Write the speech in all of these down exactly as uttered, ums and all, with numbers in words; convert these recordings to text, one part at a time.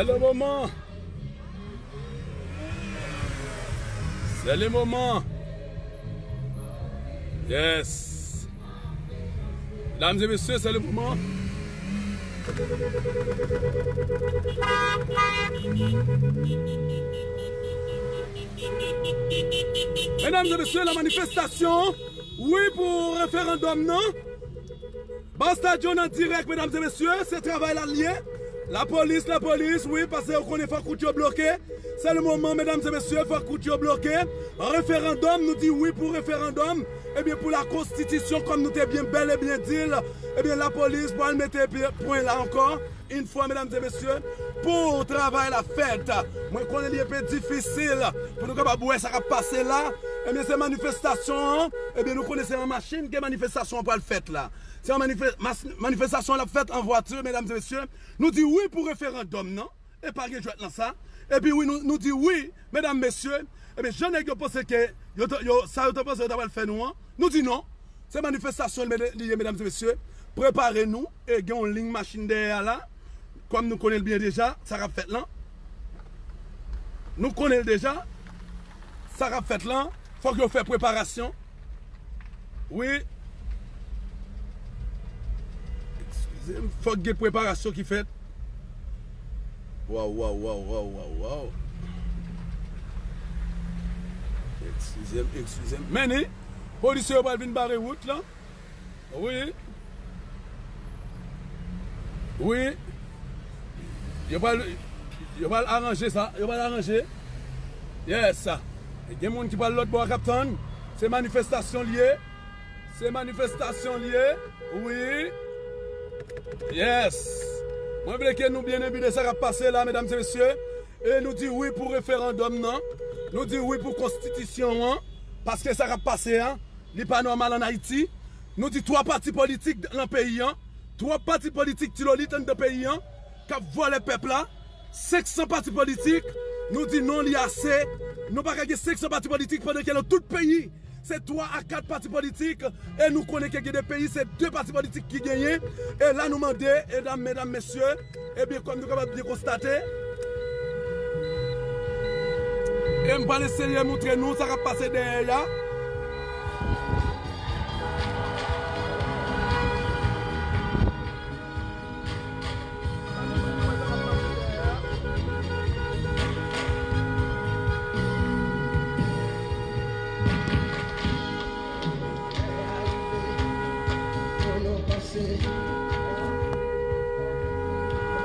Le moment. C'est le moment. Yes. Mesdames et messieurs, c'est le moment. Mesdames et messieurs, la manifestation, wi, pou referandòm nan. Basta John an dirèk, medam e mesye, se travay la l ye. Lapolis, lapolis, wi, paske yo konnen fòk wout yo bloke. Se le moman, medam e mesye, fòk wout yo bloke. Referandòm, nou di wi pou referandòm. Ebyen, pou la konstitisyon, kòm nou te byen bèl e byen di l, ebyen, lapolis pral mete pye, pwen la ankò. Yon fwa, medam e mesye, pou travay la fèt. Mwen konnen li enpe difisil pou nou kapab wè sa k ap pase la. Ebyen, se manifestasyon an. Ebyen, nou konnen se an machin ke manifestasyon an pral fèt la. Se an manife-, mas-, manifestasyon an ap fèt an vwati, medam e mesye. Nou di wi pou referandòm nan. E pa gen jwèt nan sa. Epi wi, nou, nou di wi, medam, mesye. Ebyen, jan nèg yo panse ke yo, t-, yo, sa yo te panse yo ta pral fè nou an, nou di non. Se manifestasyon li ye, medam e mesye. Prepare nou. E gen yon liy machin dèyè a la. Kòm nou konnen l byen deja, sa k ap fèt lan. Nou konnen l deja. Sa k ap fèt lan, fòk yo fè preparasyon. Wi. Eskize m, fòk gen preparasyon ki fèt. Waw, waw, waw, waw, waw, waw. Eskize m, eskize m. Men ni, polisye yo pral vin bare wout lan. Wi. Wi. Yo pral, yo pral aranje sa. Yo pral aranje. Yes. Gen moun ki pral lòt bò a k ap tann. Se manifestasyon l ye. Se manifestasyon l ye. Wi. Yes. Mwen vle ke nou byen enbi de sa k ap pase la, medam e mesye. E nou di wi pou referandòm nan. Nou di wi pou konstitisyon an. Paske sa k ap pase a, li pa nòmal ann Ayiti. Nou di twa pati politik nan peyi an. Twa pati politik tilolit anndan peyi an k ap vòlè pèp la. Senk san pati politik. Nou di non, li ase. Nou pa ka gen senk san pati politik pandan ke nan tout peyi se twa a kat pati politik. E nou konnen ke gen de peyi se de pati politik ki genyen. E la nou mande, medam, medam, mesye, ebyen, kòm nou kapab byen konstate, e m pral eseye montre nou sa k ap pase dèyè a.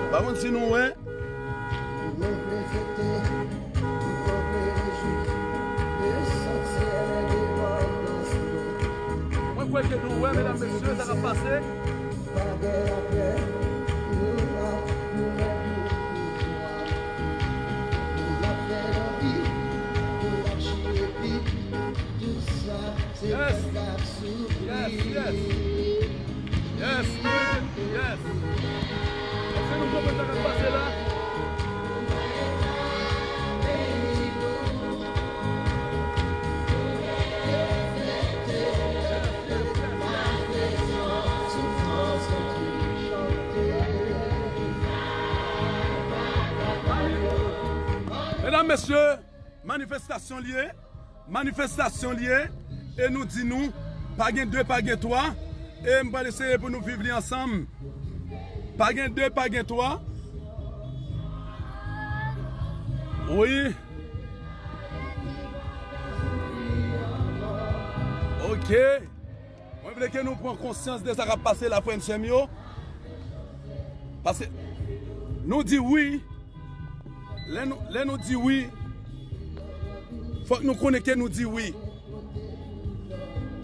Pa konn si nou wè. Mwen kwè ke nou wè, medam, mesye, sa k ap pase. Yes. Yes, yes. Yes, yes. Èske nou konprann sa k ap pase la? Medam, mesye, manifestasyon l ye, manifestasyon l ye, e nou di nou, pa gen de, pa gen twa, e m pral eseye pou nou viv li ansanm. Pa gen de, pa gen twa. Wi. Ok. Mwen vle ke nou pran konsyans de sa k ap pase la, frè m, sè m yo. Paske nou di wi. Lè nou, lè nou di wi, fòk nou konnen ke nou di wi.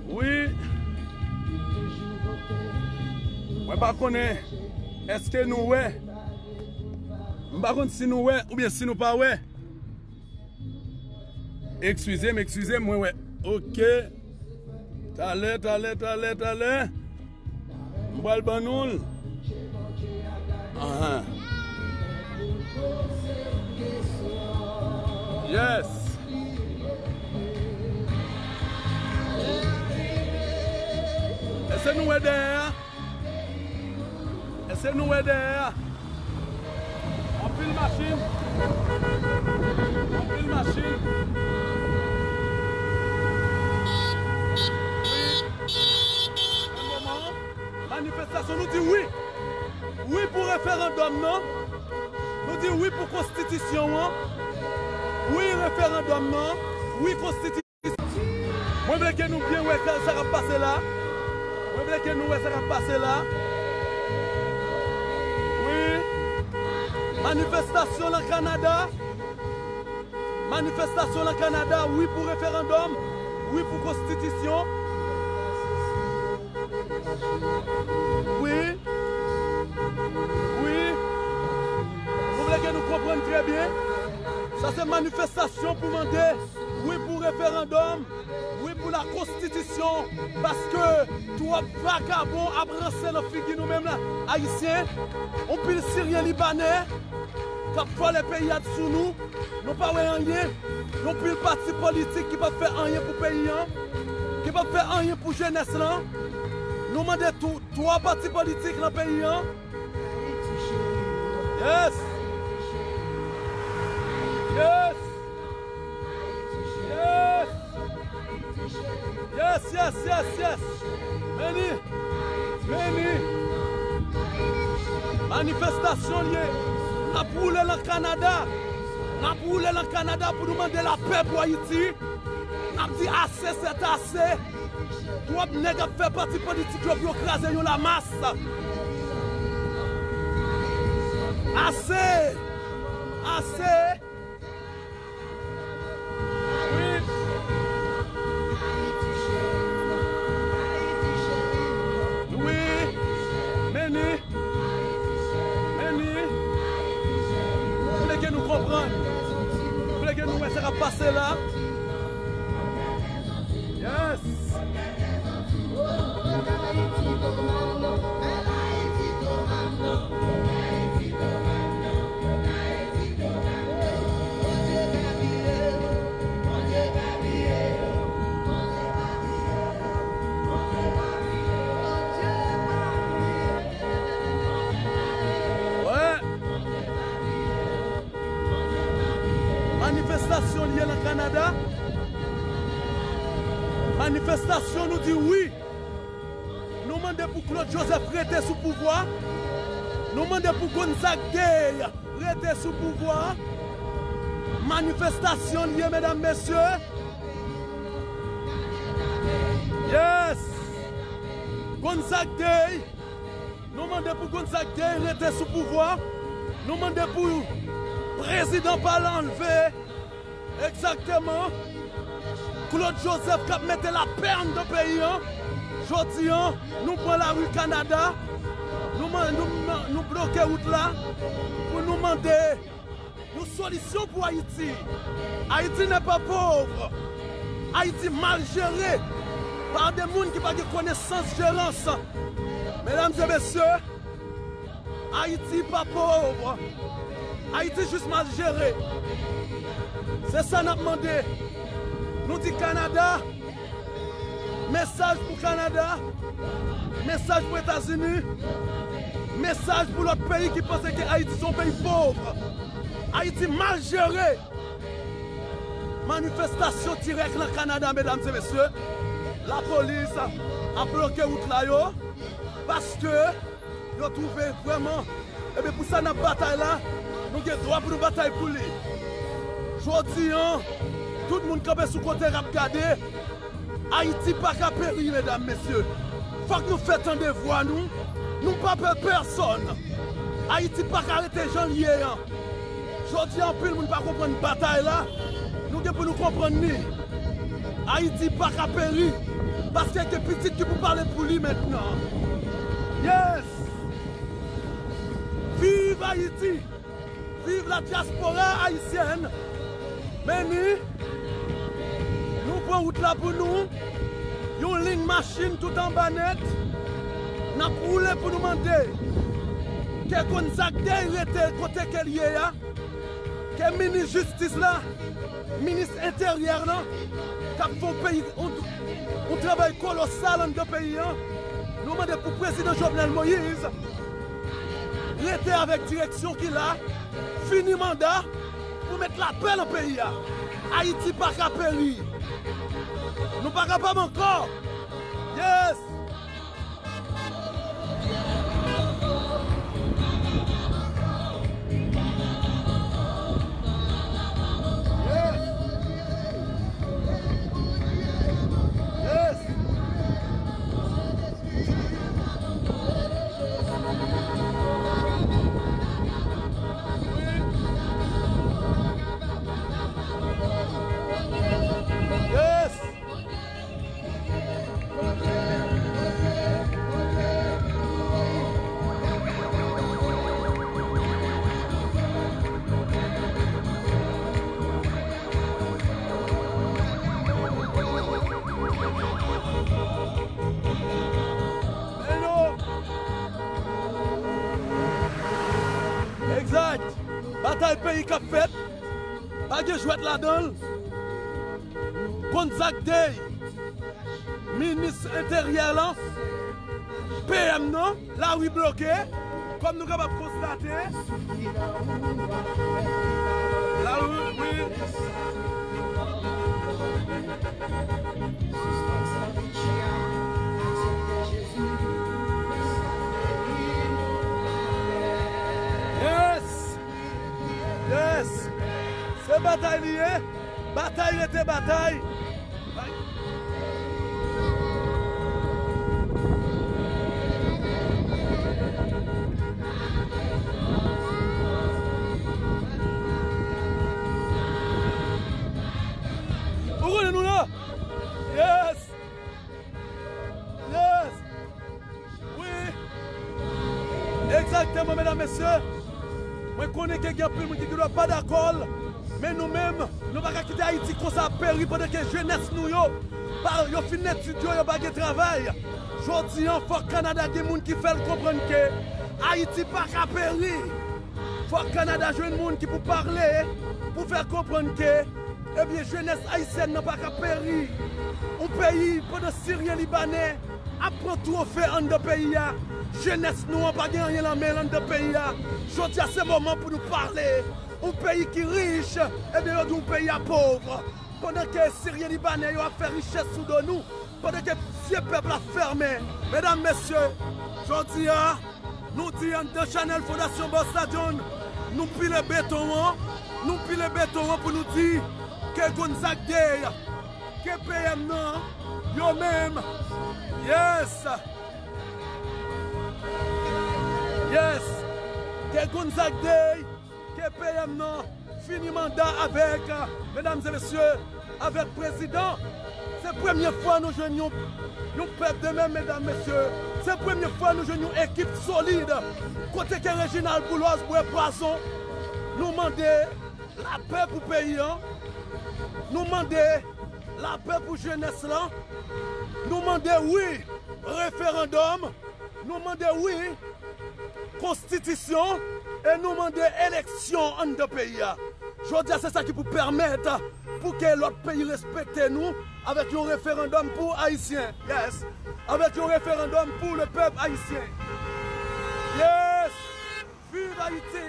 Wi. Mwen pa konnen èske nou wè. M pa konn si nou wè oubyen si nou pa wè. Eskize m, eskize m, mwen wè. Ok. Talè, talè, talè, talè. M pral ban nou l. Ahan. Yes. Èske nou wè dèyè a? Èske nou wè dèyè a? Anpil Machin. Anpil machin. Wi. Nan moman an, manifestasyon, nou di wi. Wi pou referandòm nan. Nou di wi pou konstitisyon an. Wi referandòm nan. Wi konstitisyon. Mwen vle ke nou byen wè sa k ap pase la. Mwen vle ke nou wè sa k ap pase la. Wi. Manifestasyon nan Kanada. Manifestasyon nan Kanada, wi pou referandòm, wi pou konstitisyon. Wi. Wi. Nou vle ke nou konprann trè byen. Sa se manifestasyon pou mande wi pou referandòm, wi pou la konstitisyon, paske twòp vagabon ap ranse nan figi nou menm la, Ayisyen, yon pil Siryen, Libanè, k ap vòlè peyi a sou nou. Nou pa wè anyen. Yon pil pati politik ki p ap fè anyen pou peyi an, ki p ap fè anyen pou jenès lan. Nou mande tou, twa pati politik nan peyi an. Yes! Yes! Yes! Yes, yes, yes, yes! Meni! Meni! Manifestasyon l ye. N ap woule nan Kanada. N ap woule nan Kanada pou nou mande lapè pou Ayiti. N ap di ase, sètase. Twòp nèg ap fè pati politik yo pou yo kraze yon lamas. Ase! Ase! Wi. Wi. Meni. Meni. Vle ke nou konprann. Vle ke nou wè sa k ap pase la. Yes. Wè. Manifestasyon li ye nan Kanada. Manifestasyon, nou di wi. Nou mande pou Claude Joseph rete sou pouvwa. Nou mande pou Gonzague Day rete sou pouvwa. Manifestasyon li ye, medam, mesye. Yes! Gonzague Day. Nou mande pou Gonzague Day rete sou pouvwa. Nou mande pou prezidan pa l anlve. Egzakteman. Claude Joseph k ap mete lapè anndan peyi an. Jodi an, nou pran lari Kanada. Nou, nou, nou bloke wout la pou nou mande yon solisyon pou Ayiti. Ayiti n'est pas pauvre. Ayiti mal jere pa de moun ki pa gen konesans jerans. Medam e mesye, Ayiti pa pòv. Ayiti jis mal jere. Se sa n ap mande. Nou di Kanada, mesaj pou Kanada, mesaj pou Etazini, mesaj pou lòt peyi ki panse ke Ayiti se yon peyi pòv. Ayiti mal jere. Manifestasyon dirèk nan Kanada, medam e mesye. Lapolis ap bloke wout la yo, paske yo twouve vrèman, ebyen, pou sa n ap batay la, nou gen dwa pou nou batay pou li. Jodi an, tout moun kanpe sou kote k ap gade. Ayiti pa ka peri, medam, mesye. Fòk nou fè tande vwa nou. Nou pa pè pèsòn. Ayiti pa ka rete jan l ye an. Jodi a, anpil moun pa konprann batay la. Nou gen pou nou konprann li. Ayiti pa ka peri. Paske gen pitit ki pou pale pou li mentnan. Yes! Viv Ayiti! Viv la diaspora haïtienne! Meni, nou pran wout la pou nou. Yon liy machin tout anba nèt. N ap woule pou nou mande ke Gonzague Day rete kote ke l ye a. Ke minis jistis la, minis enteryè lan, k ap fè yon peyi, yon, yon travay kolosal anndan peyi an. Nou mande pou prezidan Jovenel Moïse Rete avèk direksyon ki la, fini manda pou met lapè nan peyi a. Ayiti pa ka peri. Nou pa kapab ankò. Yes! Yes! Yes! Yes! Egzak. Batay peyi k ap fèt. Pa gen jwèt ladan l. Gonzague Day, minis enteryè lan, P M nan, lari bloke, kòm nou kapab konstate. Lari, wi. Yes! Yes! Se batay li ye. Batay rete batay. Ou konnen nou la? Yes! Yes! Wi. Egzakteman, medam, mesye. Mwen konnen ke gen anpil moun ki gen dwa pa dakò l, men nou menm, nou pa ka kite Ayiti konsa ap peri pandan ke jenès nou yo, pa, yo fin etid yo, yo pa gen travay. Jodi an, fòk Kanada gen moun ki fè l konprann ke Ayiti pa ka peri. Fòk Kanada jwenn moun ki pou pale, pou fè konprann ke, ebyen, jenès ayisyèn nan pa ka peri. Yon peyi, pandan Siryen, Libanè ap pran twofe anndan peyi a, jenès nou an pa gen anyen nan men l anndan peyi a. Jodi a, se moman pou nou pale. Yon peyi ki rich, ebyen, yo di yon peyi a pòv. Pandan ke Siryen, Libanè yo ap fè richès sou do nou, pandan ke zye pèp la fèmen. Medam, mesye, jodi a, nou di anndan chanèl Fondasyon Busta John, nou pile beton an, nou pile beton an pou nou di ke Gonzague Day, ke P M nan, yo menm, yes, yes, ke Gonzague Day, ke P M nan fini manda avèk, medam e mesye, avèk prezidan. Se premye fwa nou jwenn yon, yon pèp de menm, medam, mesye. Se premye fwa nou jwenn yon ekip solid. Kote ke Reginald Boulos bwè pwazon. Nou mande lapè pou peyi an. Nou mande lapè pou jenès lan. Nou mande wi referandòm. Nou mande wi konstitisyon e nou mande eleksyon anndan peyi a. Jodi a, se sa ki pou pèmèt pou ke lòt peyi respekte nou avèk yon referandòm pou Ayisyen. Yes. Avèk yon referandòm pou le pèp ayisyen. Yes. Viv Ayiti.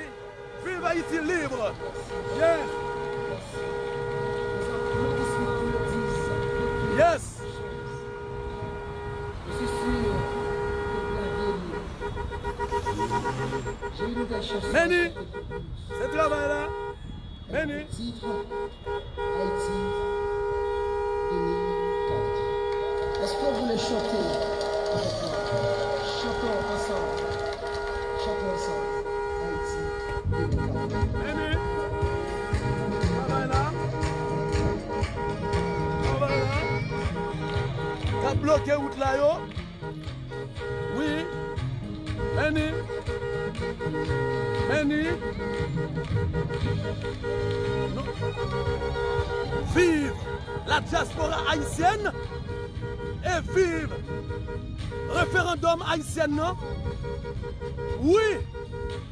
Viv Ayiti libre. Yes. Yes. Meni, se travay la. Meni. Titre, Haïti deux mille quatre. Est-ce que vous voulez chanter avec moi? Chantons ensemble. Chantons ensemble. Haïti deux mille quatre. Meni. Travay la. Travay la. K ap bloke wout la yo. Wi. Meni. Meni. Nou, viv la diaspora haïtienne et vive referandòm ayisyen nan. Wi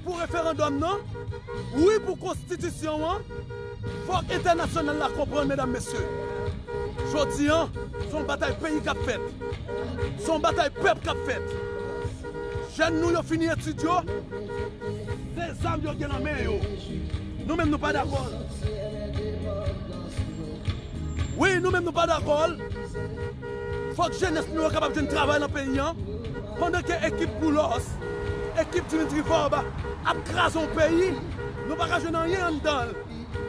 pou referandòm nan. Wi pou konstitisyon an. Fòk entènasyonal la konprann, medam, mesye. Jodi an, se yon batay peyi k ap fèt. Se yon batay pèp k ap fèt. Jèn nou yo fini etid yo, se zam yo gen nan men yo. Nou menm nou pa dakò. Wi, nou menm nou pa dakò. Fòk jenès nou yo kapab jwenn travay nan peyi an. Pandan ke ekip Boulos, ekip Dimitri Vorbe ap kraze yon peyi, nou pa ka jwenn anyen anndan l.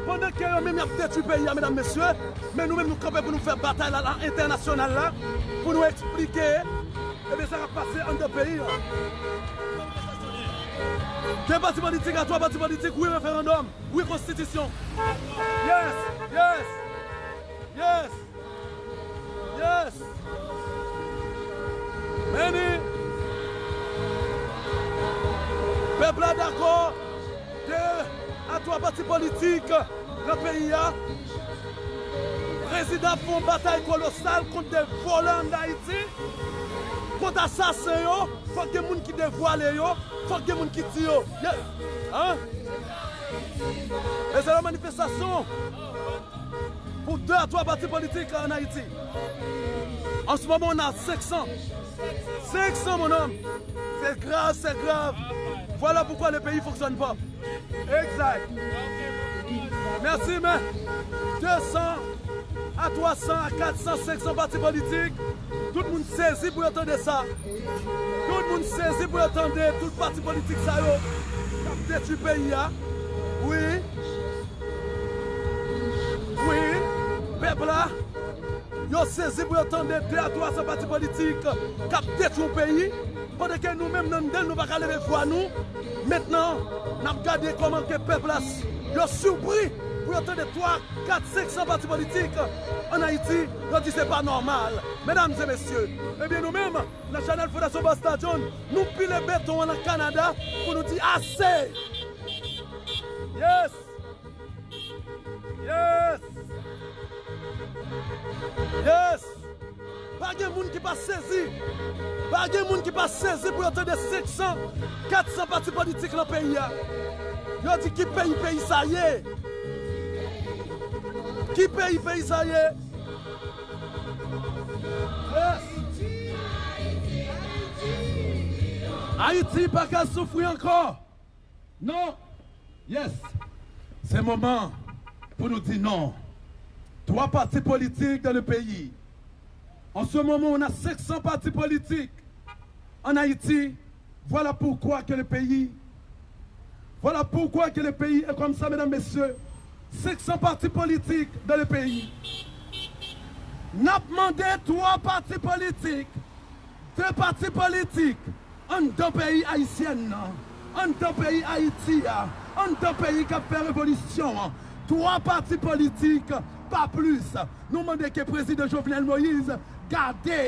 Pandan ke yo menm y ap detwi peyi a, medam, mesye, men nou menm nou kanpe pou nou fè batay la, la entènasyonal la, pou nou eksplike, ebyen, sa k ap pase anndan peyi an. De pati politik a twa pati politik, wi referandòm, wi konstitisyon. Yes, yes, yes, yes. Meni, pèp la dakò. De a twa pati politik nan peyi a. Prezidan ap fè yon batay kolosal kont de vòlè ann Ayiti, kont asasen yo. Fòk gen moun ki devwale yo, fòk gen moun ki di yo. Ye, hein? E se yon manifestasyon pou de a twa pati politik ann Ayiti. En ce moment, on a cinq cents. Cinq cents, mon homme. C'est grave, c'est grave. Voilà pourquoi le pays fonctionne pas. Exact. Mèsi, men de san a twa san a kat san, senk san pati politik. Tout moun sezi pou yo tande sa. Tout moun sezi pou yo tande tout pati politik sa yo k ap detwi peyi a. Wi. Wi. Pèp la, yo sezi pou yo tande de a twa san pati politik k ap detwi yon peyi, pandan ke nou menm nan anndan l, nou pa ka leve vwa nou. Mentnan, n ap gade kòman ke pèp la, yo sipri pou yo tande twa, kat, senk san pati politik ann Ayiti, yo di se pa nòmal. Medam e mesye, ebyen nou menm, nan chanèl Fondasyon Busta John, nou pile beton an nan Kanada pou nou di ase! Yes! Yes! Yes! Pa gen moun ki pa sezi. Pa gen moun ki pa sezi pou yo tande senk san, kat san pati politik nan peyi a. Yo di ki peyi peyi sa ye? Ki peyi peyi sa ye? Yes! Ayiti pa ka soufri ankò. Non. Yes. Se moman pou nou di non. Twa pati politik dans le pays. En ce moment, on a cinq cents partis politiques en Haïti. Voilà pourquoi que le pays, voilà pourquoi que le pays est comme ça, mesdames, messieurs. Cinq cents partis politiques dans le pays. N ap mande twa pati politik, de pati politik, anndan peyi ayisyèn nan, anndan peyi Ayiti a, anndan peyi k ap fè revolisyon an. Twa pati politik, pa plis. Nou mande ke prezidan Jovenel Moïse gade,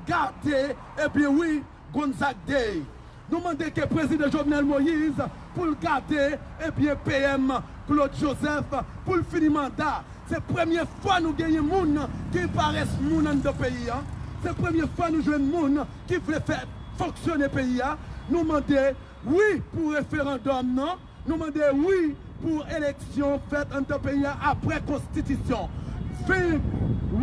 gade, ebyen wi, Gonzague Day. Nou mande ke prezidan Jovenel Moïse pou l gade, ebyen, P M Claude Joseph pou l fini manda. Se premye fwa nou genyen moun ki pa rès moun anndan peyi a. Se premye fwa nou jwenn moun ki vle fè fonksyone peyi a. Nou mande wi pou referandòm nan. Nou mande wi pou eleksyon fèt anndan peyi a apre konstitisyon. Viv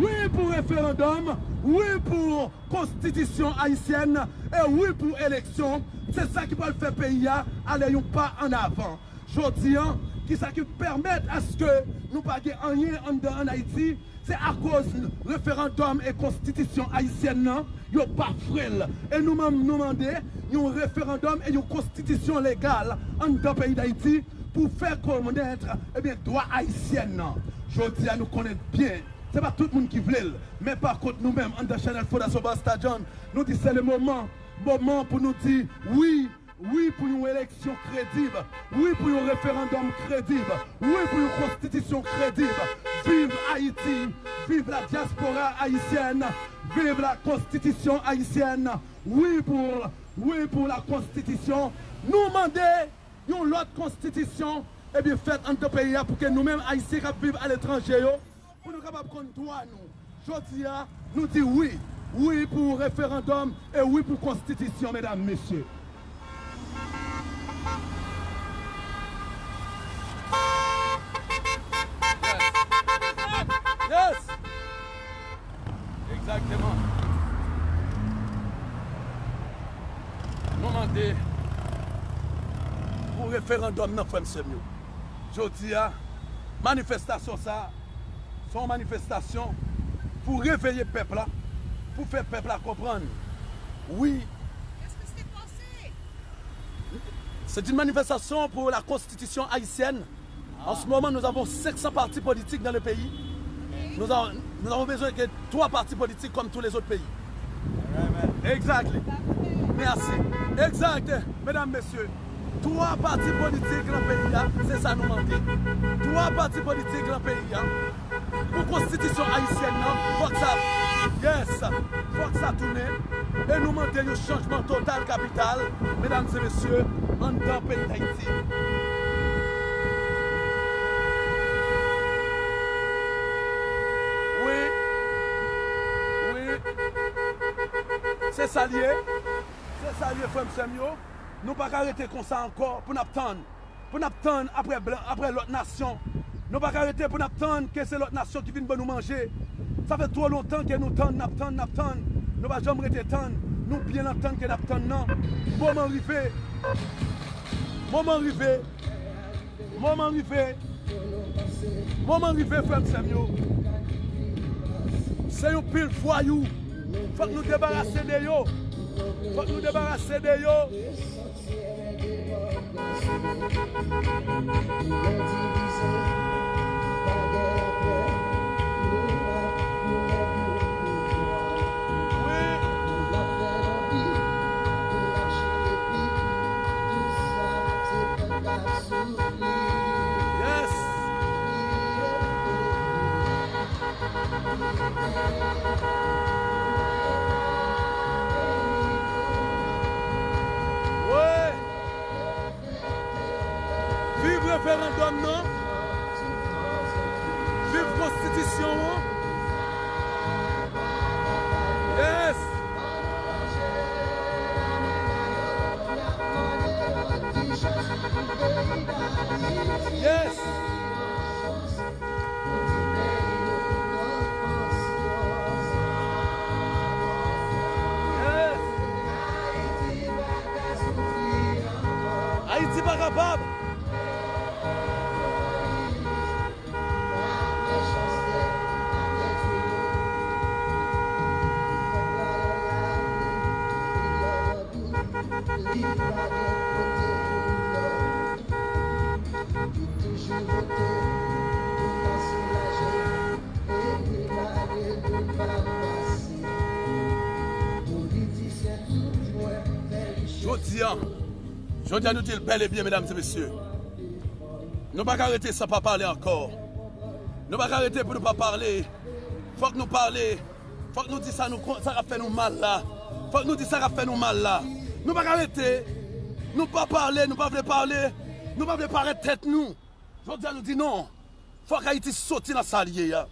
wi pou referandòm, wi pou konstitisyon ayisyèn, e wi pou eleksyon. Se sa ki pral fè peyi a ale yon pa an avan. Jodi a, kisa ki pèmèt aske nou pa gen anyen anndan ann Ayiti? Se akoz referandòm e konstitisyon ayisyèn nan, yo bafwe l. E nou menm, nou mande yon referandòm e yon konstitisyon legal anndan peyi Dayiti pou fè konèt, ebyen, dwa ayisyèn nan. Jodi a, nou konnen byen, se pa tout moun ki vle l. Men pa kont, nou menm, anndan chanèl Fondasyon Busta John, nou di se le moman, moman pou nou di wi, wi pou yon eleksyon kredib, wi pou yon referandòm kredib, wi pou yon konstitisyon kredib. Viv Ayiti, viv la dyaspora ayisyèn, viv la konstitisyon ayisyèn, wi pou, wi pou la konstitisyon. Nou mande yon lòt konstitisyon, ebyen, fèt anndan peyi a pou ke nou menm Ayisyen k ap viv aletranje yo, pou nou kapab konn dwa nou. Jodi a, nou di wi. Wi pou referandòm e wi pou konstitisyon, medam, mesye. Yes! Egzakteman. Nou mank Pou referandòm nan, frè m, sè m yo. Jodi a, manifestasyon sa a, se yon manifestasyon pou reveye pèp la, pou fè pèp la konprann. Wi. C'est une manifestation pour la constitution haïtienne. En ce moment, nous avons cinq cents partis politiques dans le pays. Nous avons, nous avons besoin que trois partis politiques comme tous les autres pays. Exactly. Merci. Exact. Medam, mesye, twa pati politik nan peyi a, se sa nou mande. Twa pati politik nan peyi a. Pou konstitisyon ayisyèn nan, fòk sa, yes, fòk sa tounen. E nou mande yon chanjman total kapital, medam e mesye, anndan peyi Dayiti. Wi, wi, se sa l ye, se sa l ye, frè m, sè m yo. Nou pa ka rete konsa ankò pou n ap tann. Pou n ap tann apre blan, apre lòt nasyon. Nou pa ka rete pou n ap tann ke se lòt nasyon ki vin ban nou manje. Sa fè twò lontan ke nou tann, n ap tann, n ap tann. Nou pa janm rete tann. Nou byen antann ke n ap tann nan. Moman rive. Moman rive. Moman rive. Moman rive, frè m, sè m yo. Se yon pil vwayou. Fòk nou debarase de yo. Fòk nou debarase de yo. Yes. Wi. Viv referandòm nan. Viv konstitisyon an. Yes. Yes. Yes. Ayiti pa kapab. Li pa gen kote pou l dòmi. Li toujou vote pou l ka soulaje. Epi malgre nou pa pase. Politisyen toujou fè li chèf. Jodi a, jodi a nou di l bèl e byen, medam e mesye. Nou pa ka rete san pa pale ankò. Nou pa ka rete pou nou pa pale. Fòk nou pale. Fòk nou di sa nou kon-, sa k ap fè nou mal la. Fòk nou di sa k ap fè nou mal la. Nou pa ka rete. Nou pa pale, nou pa vle pale. Nou pa vle parèt tèt nou. Jodi a nou di non. Fòk Ayiti soti nan sa l ye a.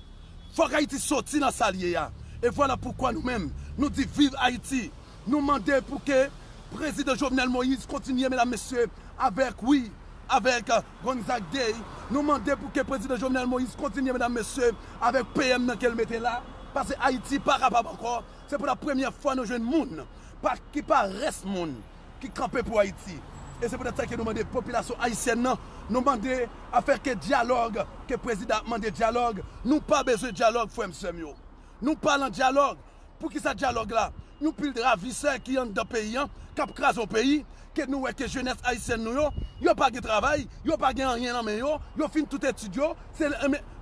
Fòk Ayiti soti nan sa l ye a. E vwala poukwa nou menm, nou di viv Ayiti. Nou mande pou ke prezidan Jovenel Moïse kontinye, medam, mesye, avèk, wi, avèk, euh, Gonzague Day. Nou mande pou ke prezidan Jovenel Moïse kontinye, medam, mesye, avèk P M nan ke l mete la. Paske Ayiti pa kapab ankò. Se pou la premyè fwa nou jwenn moun pa, ki pa rès moun ki kanpe pou Ayiti. E se poutèt sa ke nou mande popilasyon ayisyèn nan, nou mande afè ke dyalòg, ke prezidan ap mande dyalòg. Nou pa bezwen dyalòg, frè m, sè m yo. Nou pa nan dyalòg. Poukisa dyalòg la? Yon pil ravisè ki anndan peyi an, k ap kraze yon peyi, ke nou wè ke jenès ayisyèn nou yo, yo pa gen travay, yo pa gen anyen nan men yo, yo fin tout etid yo, se,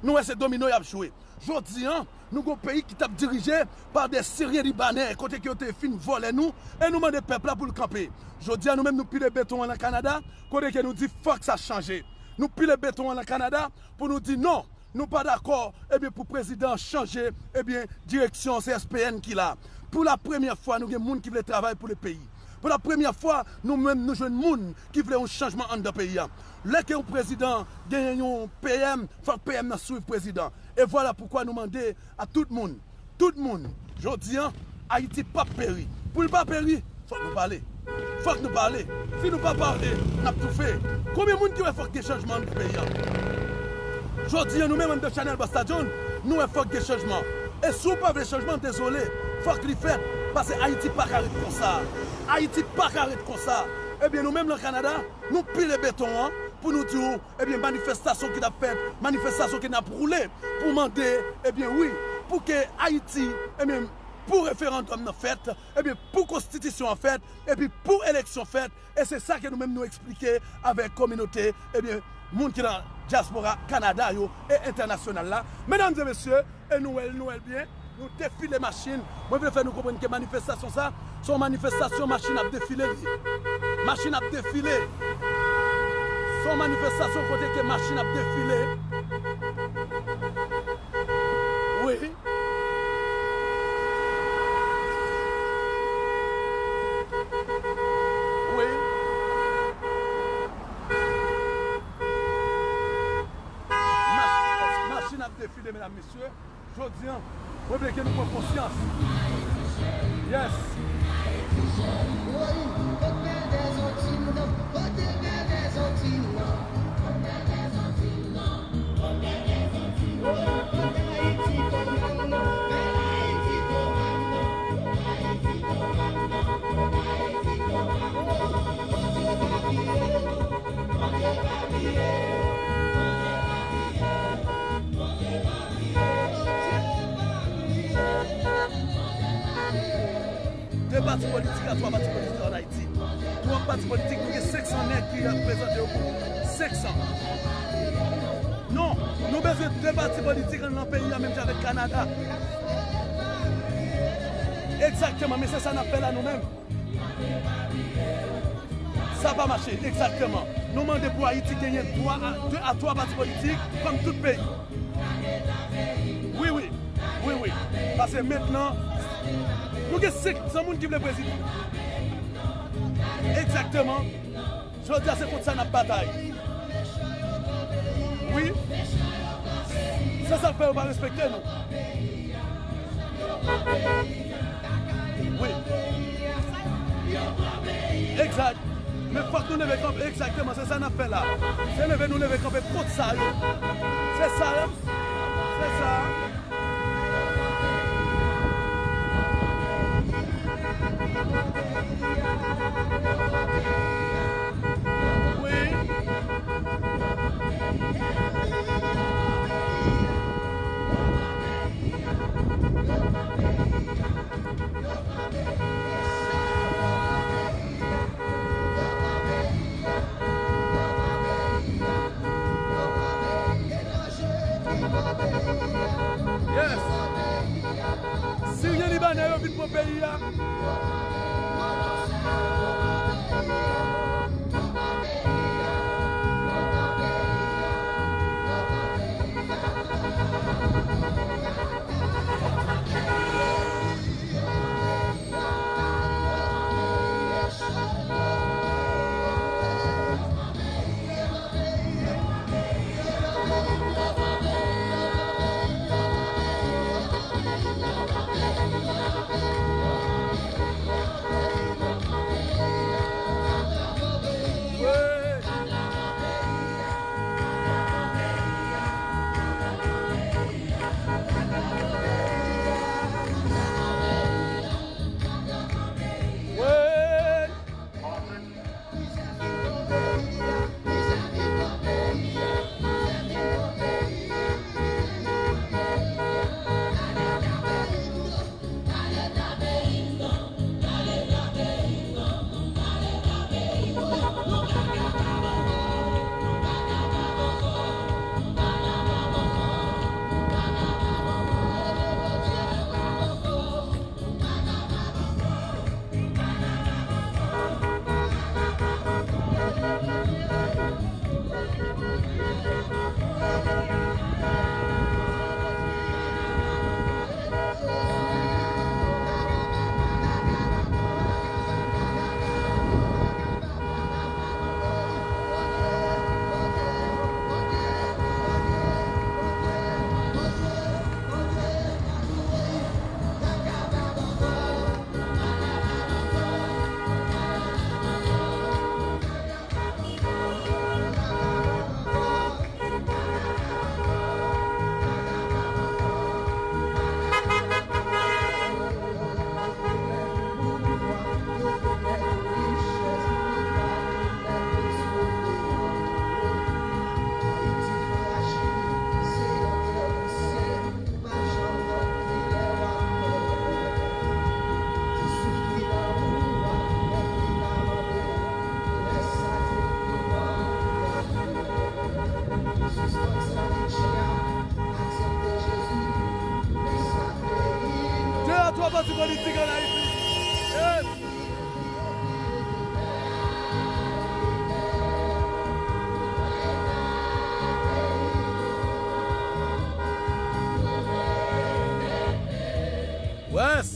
nou wè se domino y ap jwe. Jodi an, nou gon peyi ki t ap dirije pa de Siryen Libanè, kote ke yo te fin vòlè nou, e nou mande pèp la pou l kanpe. Jodi an, nou menm nou pile beton an nan Kanada, kote ke nou di fòk sa chanje. Nou pile beton an nan Kanada pou nou di non, nou pa dakò, ebyen, pou prezidan an chanje, ebyen, direksyon C S P N ki la. Pou la premyè fwa, nou gen moun ki vle travay pou le peyi. Pou la premyè fwa, nou menm, nou jwenn moun ki vle yon chanjman anndan peyi a. Lè ke yon prezidan genyen yon P M, fòk P M nan swiv prezidan. E vwala poukwa nou mande a tout moun, tout moun, jodi an, Ayiti p ap peri. Pou l pa peri, fòk nou pale. Fòk nou pale. Si nou pa pale, n ap toufe. Konbyen moun ki wè fòk gen chanjman nan peyi a? Jodi an, nou menm anndan Chanèl Basta John, nou wè fòk gen chanjman. E si w pa vle chanjman, dezole, fòk li fèt, paske Ayiti pa ka ret konsa. Ayiti pa ka ret konsa. Ebyen, nou menm nan Kanada, nou pile beton an pou nou di w, ebyen, manifestasyon ki t ap fèt, manifestasyon ki n ap woule pou mande, ebyen, wi, pou ke Ayiti, ebyen, pou referandòm nan fèt, ebyen, pou konstitisyon an fèt, epi pou eleksyon fèt, e se sa ke nou menm nou eksplike avèk kominote, ebyen, moun ki nan dyaspora Kanada yo e entènasyonal la. Medam e mesye, e nou wè l, nou wè l byen, nou defile machin. Mwen vle fè nou konprann ke manifestasyon sa, se yon manifestasyon machin ap defile li ye. Machin ap defile. Se yon manifestasyon kote ke machin ap defile. Wi. Wi. Mach-, machin ap defile, medam, mesye. Jodi a, mwen vle ke nou pran konsyans. Yes. De pati politik a twa pati politik ann Ayiti. Twa pati politik, nou gen senk san nèg ki reprezante yo pou nou. Senk san. Non, nou bezwen de pati politik nan peyi a, menm jan avèk Kanada. Egzakteman, men se sa n ap fè la nou menm. Sa pa mache, egzakteman. Nou mande pou Ayiti genyen twa a, de a twa pati politik, kòm tout peyi. Wi, wi. Wi, wi. Paske mentnan, nou gen senk san moun ki vle prezidan. Egzakteman. Jodi a, se kont sa n ap batay. Wi. Se sa k fè yo pa respekte nou. Wi. Egzak. Men fòk nou leve kanpe. Egzakteman, se sa n ap fè la. Se leve nou leve kanpe kont sa yo. Se sa, se sa. Wi. Yes. Siryen Libanè yo vin pran peyi a. Pati politik an Ayiti. Yes. Yes.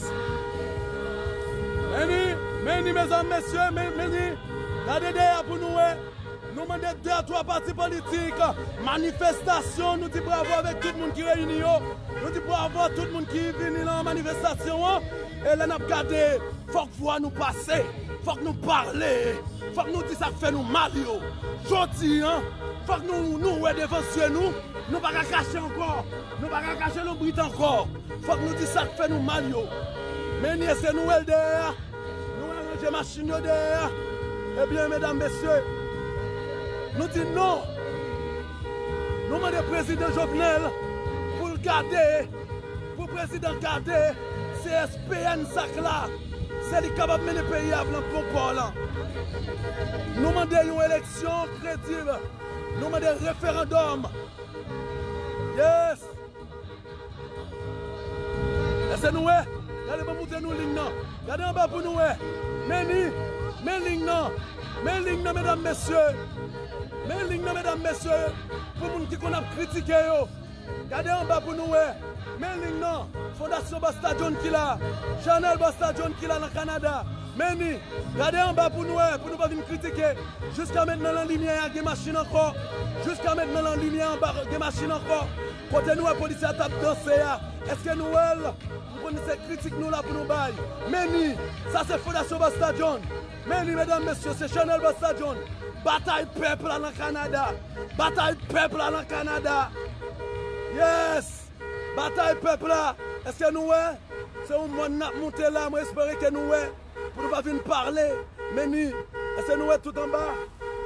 Meni, meni, mezanmi, mesye, men-, meni. Gade dèyè pou nou wè. Nou mande de a twa pati politik, manifestasyon, nou di bravo avèk tout moun ki reyini yo. Nou di bravo a tout moun ki vini nan manifestasyon an. E lè n ap gade, fòk vwa nou pase, fòk nou pale, fòk nou di sa k fè nou mal yo. Jodi a, fòk nou, nou wè devan zye nou, nou pa ka kache ankò, nou pa ka kache lonbrit ankò. Fòk nou di sa k fè nou mal yo. Meni, èske nou wè l dèyè a? Nou aranje machin yo dèyè a. Ebyen, medam, mesye, nou di non. Nou mande prezidan Jovenel pou l gade, pou prezidan gade, se S P N sa k la. Se li k kapab mennen peyi a nan bon pò lan. Nou mande yon eleksyon kredib. Nou mande referandòm. Yes! Èske nou wè? Gade, ban m montre nou liy nan. Gade anba pou nou wè. Men li, men liy nan. Men liy nan, medam, mesye. Men liy nan, medam, mesye. Pou moun ki konn ap kritike yo. Gade anba pou nou wè. Men liy nan. Fondasyon Busta John ki la. Chanèl Busta John ki la nan Kanada. Men li. Gade anba pou nou wè, pou nou pa vin kritike. Jiska mentnan nan limyè a gen machin ankò. Jiska mentnan nan limyè anba gen machin ankò. Kote nou wè polisye a t ap danse a? Èske nou wè l? M konnen se kritik nou la pou nou bay. Men li, sa se Fondasyon Busta John. Men li, medam, mesye, se Chanèl Busta John. Batay pèp la nan Kanada. Batay pèp la nan Kanada. Yes! Batay pèp la. Èske nou wè? Se yon mòn n ap monte la, mwen espere ke nou wè. Pou nou pa vin pale. Men ni, èske nou wè tout anba?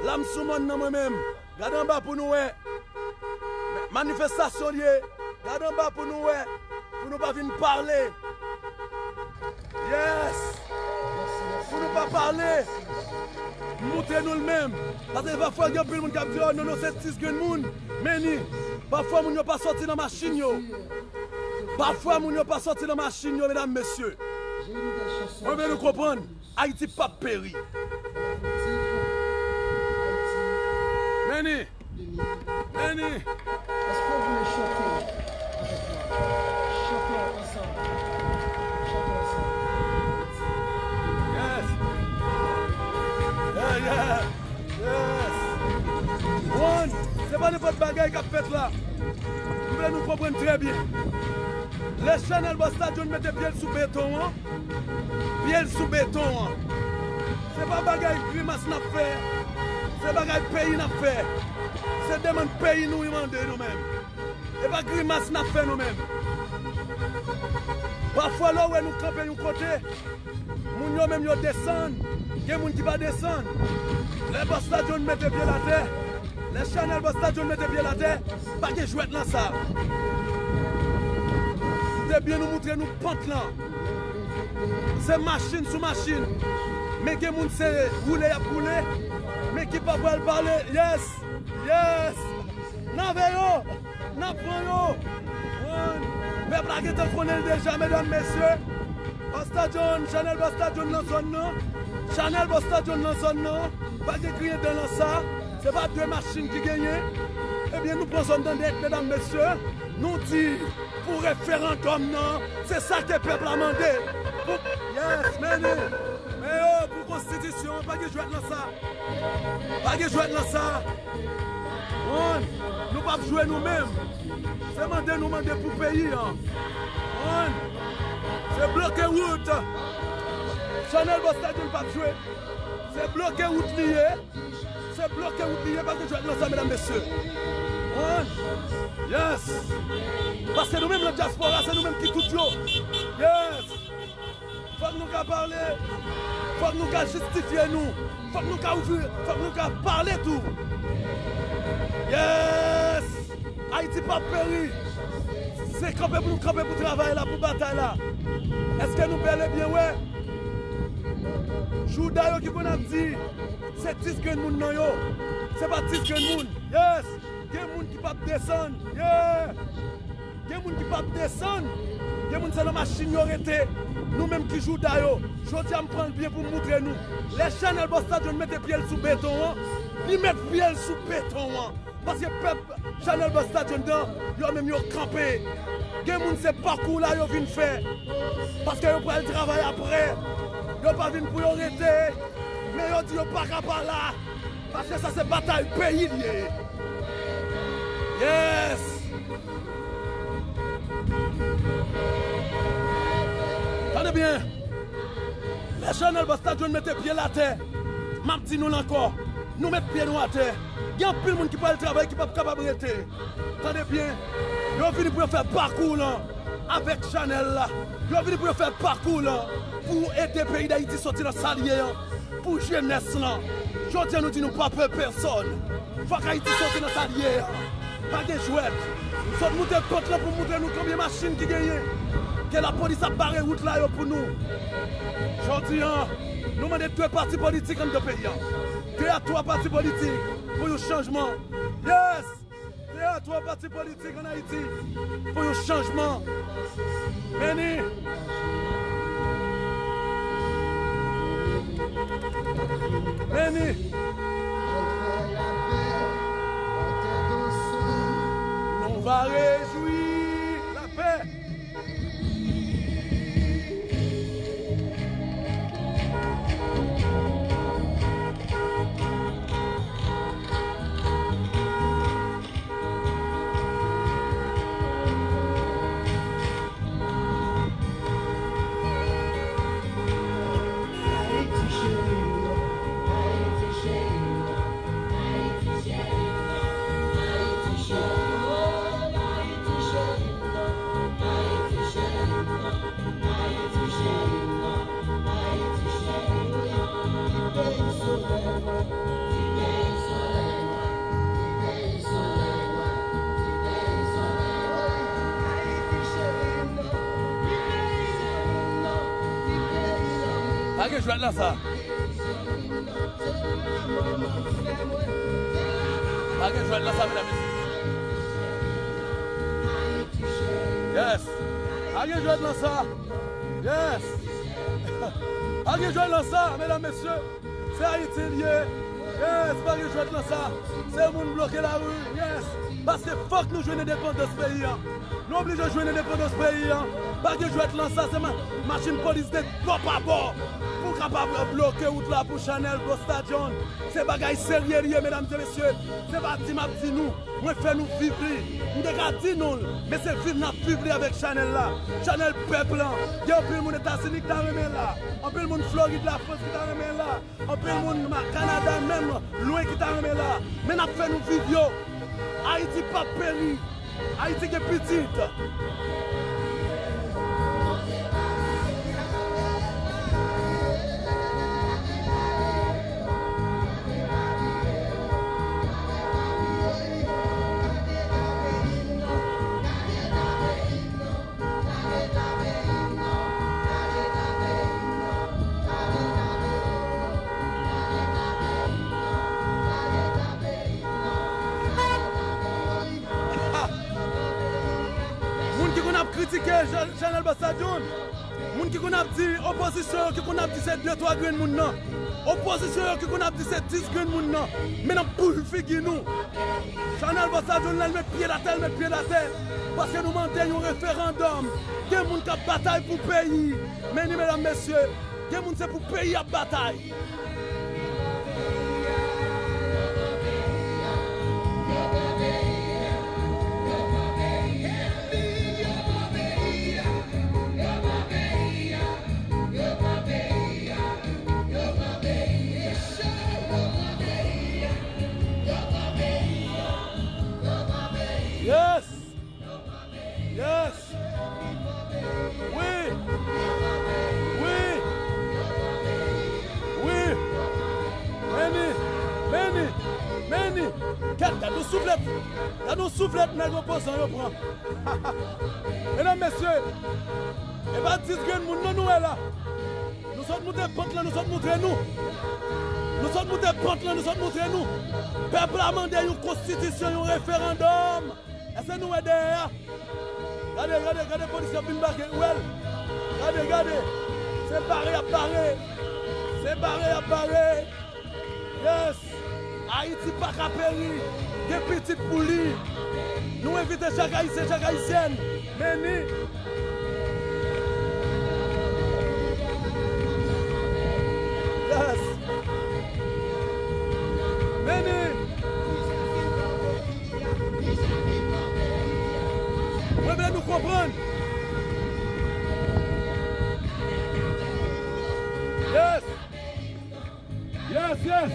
La m sou mòn nan mwen menm. Gade anba pou nou wè. Manifestasyon l ye. Gade anba pou nou wè. Pou nou pa vin pale. Yes! Pou nou pa pale. Montre nou l menm. Paske pafwa gen anpil moun k ap di, "Oh, non, non, se sis grenn moun." Men ni, pafwa moun yo pa sòti nan machin yo. Pafwa moun yo pa sòti nan machin yo, medam, mesye. Mwen vle nou konprann, Ayiti p ap peri. Men ni, men ni. Èske w vle chante avèk mwen? Chante ansanm. Chante ansanm. Yes. Yeah, yeah. Yes. One, se pa nenpòt bagay k ap fèt la. M vle nou konprann trè byen. Lè Chanèl Busta John mete pye l sou beton an, pye l sou beton an, se pa bagay grimas n ap fè. Se bagay peyi n ap fè. Se demann peyi nou mande nou menm. E pa grimas n ap fè nou menm. Pafwa lè w wè nou kanpe yon kote, moun yo menm yo desann, gen moun ki pa desann. Lè Busta John mete pye l atè, lè Chanèl Busta John mete pye l atè, pa gen jwèt nan sa. Se byen nou montre nou pant lan. Se machin sou machin. Men gen moun se woule y ap woule. Men ki pa pral pale. Yes! Yes! N a veye yo! N a pran yo! Pèp la gentan konnen l deja, medam, mesye. Busta John, Chanèl Busta John nan zòn nan. Chanèl Busta John nan zòn nan. Pa gen griyen dan nan sa. Se pa de machin ki genyen. Ebyen, nou pran zòn nan nèt, medam, mesye. Nou di pou referandòm nan. Se sa ke pèp la mande. Pou, yes, men ni. Men yo, pou konstitisyon an, pa gen jwèt nan sa. Pa gen jwèt nan sa. Konprann? Nou p ap jwe nou menm. Se mande nou mande pou peyi an. Konprann? Se bloke wout. Chanèl Busta John p ap jwe. Se bloke wout li ye. Se bloke wout li ye, pa gen jwèt nan sa, medam, mesye. Konprann? Yes. Paske nou menm nan dyaspora, se nou menm ki tout yo. Yes. Fòk nou ka pale. Fòk nou ka jistifye nou. Fòk nou ka ouvri, fòk nou ka pale tou. Yes! Ayiti p ap peri. Se kanpe pou nou kanpe pou travay la, pou batay la. Èske nou bèl e byen wè? Jouda yo ki konn ap di, se sis grenn moun nan yo. Se pa sis grenn moun. Yes! Gen moun ki p ap desann. Yeah! Gen moun ki p ap desann. Gen moun se nan machin yo rete. Nou menm ki jouda yo, jodi a m pran l byen pou m moutre nou. Lè Chanèl Busta John mete pye l sou beton an, li met pye l sou beton an. Paske pèp Chanèl Busta John nan, yo menm yo kanpe. Gen moun se pakou la yo vin fè. Paske yo pral travay apre. Yo pa vin pou yo rete. Men yo di yo pa ka pa la. Paske sa se batay peyi l ye. Yes! Tande byen. Lè Chanèl Busta John mete pye l atè, m ap di nou l ankò, nou met pye nou atè. Gen anpil moun ki pral travay ki p ap kapab rete. Tande byen, yo vini pou yo fè pakou lan avèk Chanèl la. Yo vini pou yo fè pakou lan pou ede peyi Dayiti soti nan sa l ye an. Pou jenès lan. Jodi a nou di nou pa pè pèsòn. Fòk Ayiti soti nan sa l ye a. Pa gen jwèt. M sot moute pant lan pou m moutre nou konbyen machin ki genyen. Ke lapolis ap bare wout la yo pou nou. Jodi a, nou mande de pati politik anndan peyi a. De a twa pati politik pou yon chanjman. Yes! De a twa pati politik ann Ayiti pou yon chanjman. Meni. Meni. Nou va rejwi lapè. Pa gen jwèt nan sa. Pa gen jwèt nan sa, medam, mesye. Yes. Pa gen jwèt nan sa. Yes. Pa gen jwèt nan sa, medam, mesye. Se Ayiti l ye. Yes, pa gen jwèt nan sa. Se moun bloke lari. Yes. Paske fòk nou jwenn endepandans peyi a. Nou oblije jwenn endepandans peyi a. Pa gen jwèt nan sa, se ma-, machin polis de bò pa bò pou kapab bloke wout la pou Chanèl Busta John. Se bagay serye li ye, medam e mesye. Se pa di m ap di nou. Mwen fè nou viv li. M te ka di nou l, men se viv n ap viv li avèk Chanèl la. Chanèl pèp lan. Gen anpil moun Etazini ki ta renmen la. Anpil moun Florid, Lafrans ki ta renmen la. Anpil moun ma-, Kanada menm, lwen ki ta renmen la. Men n ap fè nou viv yo. Ayiti p ap peri. Ayiti gen pitit. Moun ki konn ap kritike Jan-, Chanèl Busta John, moun ki konn ap di, opozisyon yo ki konn ap di se de twa grenn moun nan. Opozisyon yo ki konn ap di se dis grenn moun nan. Men n ap boule figi nou. Chanèl Busta John la, l met pye l atè, l met pye l atè. Paske nou mande yon referandòm. Gen moun k ap batay pou peyi. Men ni, medam, mesye, gen moun se pou peyi y ap batay. Yes! Yes! Wi! Wi! Wi! Meni! Meni! Meni! Gad, gad yon souflèt! Gad yon souflèt nèg opozan yo pran! Medam, mesye, e pa dis grenn moun non nou wè la. Nou sot moute pant lan, nou sot moutre nou. Nou sot moute pant lan, nou sot moutre nou. Pèp la mande yon konstitisyon, yon referandòm. Èske nou wè dèyè a? Gade, gade, gade polis y ap vin make, ou wè l? Gade, gade. Se bare y ap bare. Se bare y ap bare. Yes. Ayiti pa ka peri. Gen pitit pou li. Nou envite chak Ayisyen, chak Ayisyèn. Meni. Yes. Meni. Mwen vle nou konprann. Yes. Yes, yes.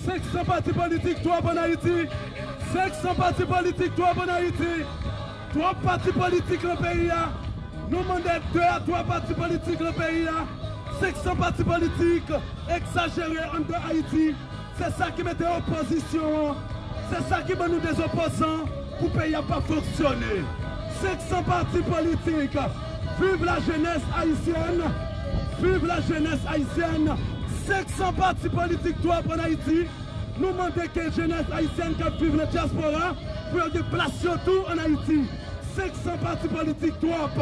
Senk san pati politik twòp ann Ayiti. Senk san pati politik twòp ann Ayiti. Twòp pati politik nan peyi a. Nou mande de a twa pati politik nan peyi a. Senk san pati politik egzajere anndan Ayiti. Se sa ki mete opozisyon an. Se sa ki ban nou dezopozan pou peyi a pa fonksyone. Senk san pati politik. Viv la jeunesse haïtienne. Viv la jeunesse haïtienne. Senk san pati politik twòp ann Ayiti. Nou mande ke jenès ayisyèn k ap viv nan dyaspora pou yo gen plas yo tou ann Ayiti. Senk san pati politik twòp.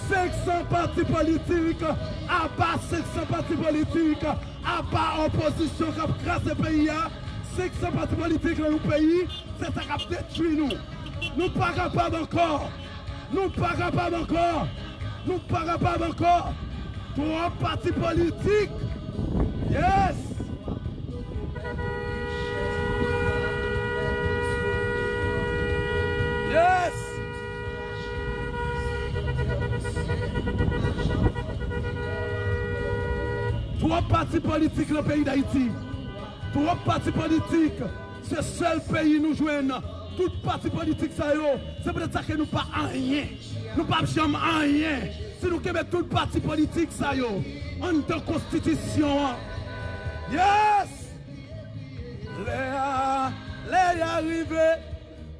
Senk san pati politik. Aba senk san pati politik. Aba opozisyon k ap kraze peyi a. Senk san pati politik nan yon peyi, se sa k ap detwi nou. Nou pa kapab ankò. Nou pa kapab ankò. Nou pa kapab ankò. Twòp pati politik. Yes. Yes. Twòp pati politik nan peyi Dayiti. Twòp pati politik. Se sèl peyi nou jwenn tout pati politik sa yo. Se poutèt sa ke nou pa anyen. Nou p ap janm anyen si nou kenbe tout pati politik sa yo anndan konstitisyon an. Yes! Lè a, lè a rive.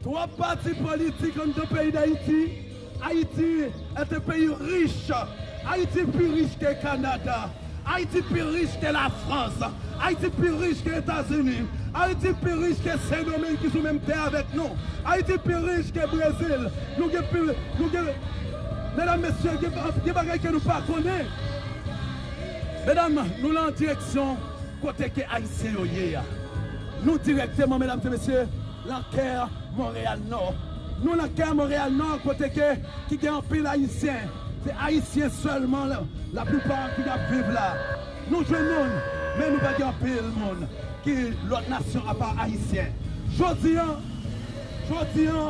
Twòp pati politik anndan peyi Dayiti. Ayiti est un pays riche. Ayiti pi rich ke Kanada. Ayiti pi rich ke Lafrans. Ayiti pi rich ke Etazini. Ayiti pi rich ke Sendomeng ki sou menm tè avèk nou. Ayiti pi rich ke Brezil. Nou gen pi, nou gen, medam, mesye, gen, gen bagay ke nou pa konnen. Medam, nou la an direksyon kote ke Ayisyen yo ye a. Nou dirèkteman, medam e mesye, lan kè Monreyal Nò. Nou lan kè Monreyal Nò, kote ke, ki gen anpil Ayisyen. Se Ayisyen sèlman, la, laplipa ki ap viv la. Nou jwenn moun, men nou pa gen anpil moun ki lòt nasyon apa Ayisyen. Jodi a, jodi a,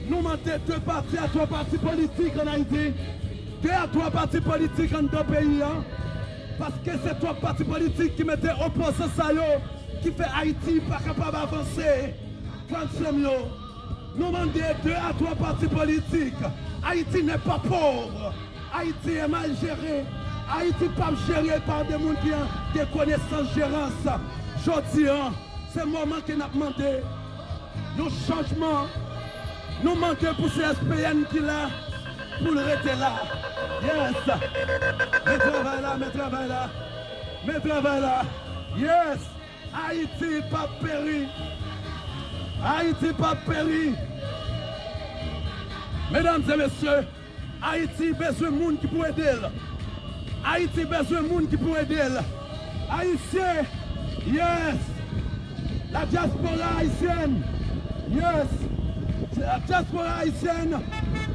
nou mande de pati a twa pati politik ann Ayiti, de a twa pati politik anndan peyi a, paske se twòp pati politik ki mete opozan sa yo, ki fè Ayiti pa kapab avanse. Grandsè m yo, nou mande de a twa pati politik. Ayiti n'est pas pauvre. Ayiti est mal géré. Ayiti p ap jere pa de moun ki an de konesans jerans. Jodi a, se moman ke n ap mande yon chanjman. Nou mande pou C S P N ki la, pou l rete la. Yes. Men travay la, men travay la. Men travay la. Yes. Ayiti p ap peri. Ayiti p ap peri. Medam e mesye, Ayiti bezwen moun ki pou ede l. Ayiti bezwen moun ki pou ede l. Ayisyen, yes. La diaspora haïtienne, yes. La diaspora haïtienne,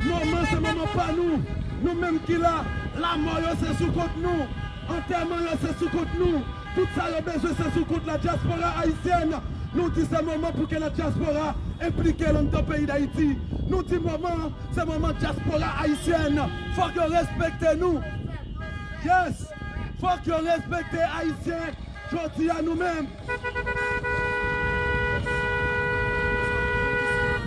moman se moman pa nou. Nou menm ki la, lanmò yo se sou kont nou. Antèman yo se sou kont nou. Tout sa yo bezwen se sou kont la diaspora haïtienne. Nou di se moman pou ke la diaspora enplike l anndan peyi Dayiti. Nou di moman, se moman diaspora haïtienne. Fòk yo respekte nou. Yes. Fòk yo respekte Ayisyen. Jodi a nou menm,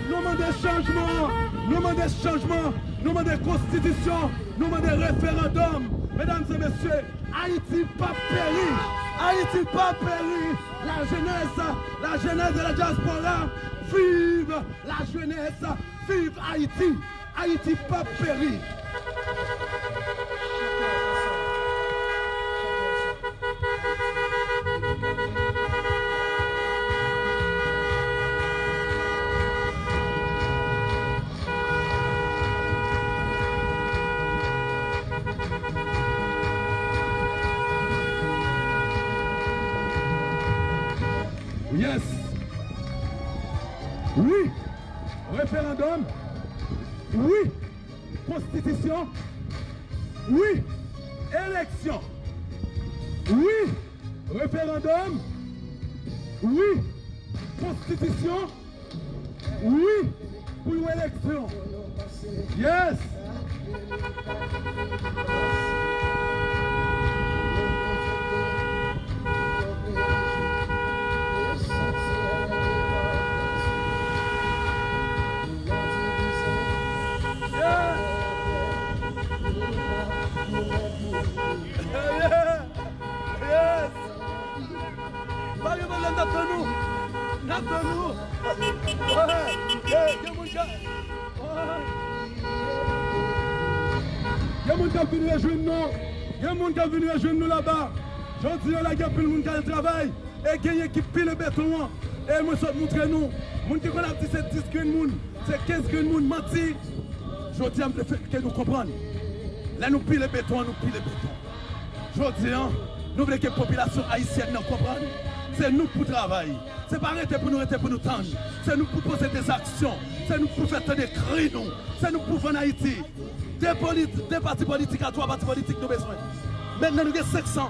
nou mande chanjman. Nou mande chanjman. Nou mande konstitisyon. Nou mande referandòm. Medam e mesye, Ayiti p ap peri. Ayiti p ap peri. La jeunesse, la jeunesse de la diaspora, vive la jeunesse, vive Haïti. Ayiti p ap peri. Yes. Wi. Referandòm. Wi. Konstitisyon. Wi. Eleksyon. Wi. Referandòm. Wi. Konstitisyon. Wi. Pou yon eleksyon. Yes. Yes. Pa gen pwoblèm, n ap tann ou. N ap tann ou. Gen moun k ap, gen moun k ap vin rejwenn nou. Gen moun k ap vin rejwenn nou laba. Jodi a la, gen anpil moun k al travay. E genyen ki pile beton an. E mwen sot montre nou. Moun ki konn ap di se dis grenn moun, se kenz grenn moun, manti. Jodi a, m vle fè ke nou konprann. Lè nou pile beton an, nou pile beton. Jodi a, nou vle ke popilasyon ayisyèn nan konprann. Se nou k pou travay. Se pa rete pou nou rete pou nou tann. Se nou k pou poze de zaksyon. Se nou k pou fè tande kri nou. Se nou k pou vann Ayiti. De poli-, de pati politik a twa pati politik nou bezwen. Mentnan nou gen senk san.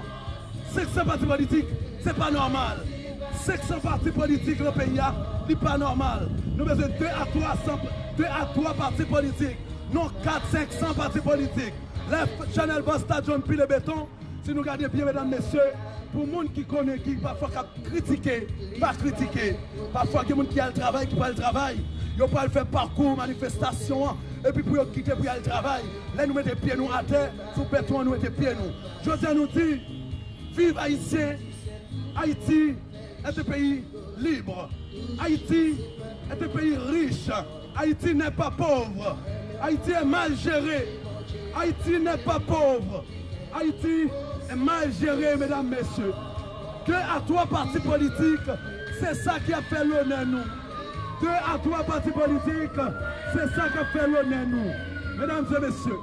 Senk san pati politik, se pa nòmal. Senk san pati politik nan peyi a, li pa nòmal. Nou bezwen de a twa san, de a twa pati politik. Non, kat, senk san pati politik. Lè Chanèl Bòs ta John pile beton, si nou gade byen, medam, mesye, pou moun ki konnen, ki pafwa k ap kritike, pa kritike. Pafwa gen moun ki al travay, ki pral travay. Yo pral fè pakou manifestasyon an, epi pou yo kite pou y al travay. Lè nou mete pye nou atè, sou beton an nou mete pye nou. Jodi a nou di, viv Ayisyen, Ayiti est un pays libre. Haïti est un pays riche. Haïti n'est pas pauvre. Haïti est mal géré. Haïti n'est pas pauvre. Haïti est mal géré, medam, mesye. De a twa pati politik, se sa ki ap fè lonè nou. De a twa pati politik, se sa k ap fè lonè nou. Medam e mesye.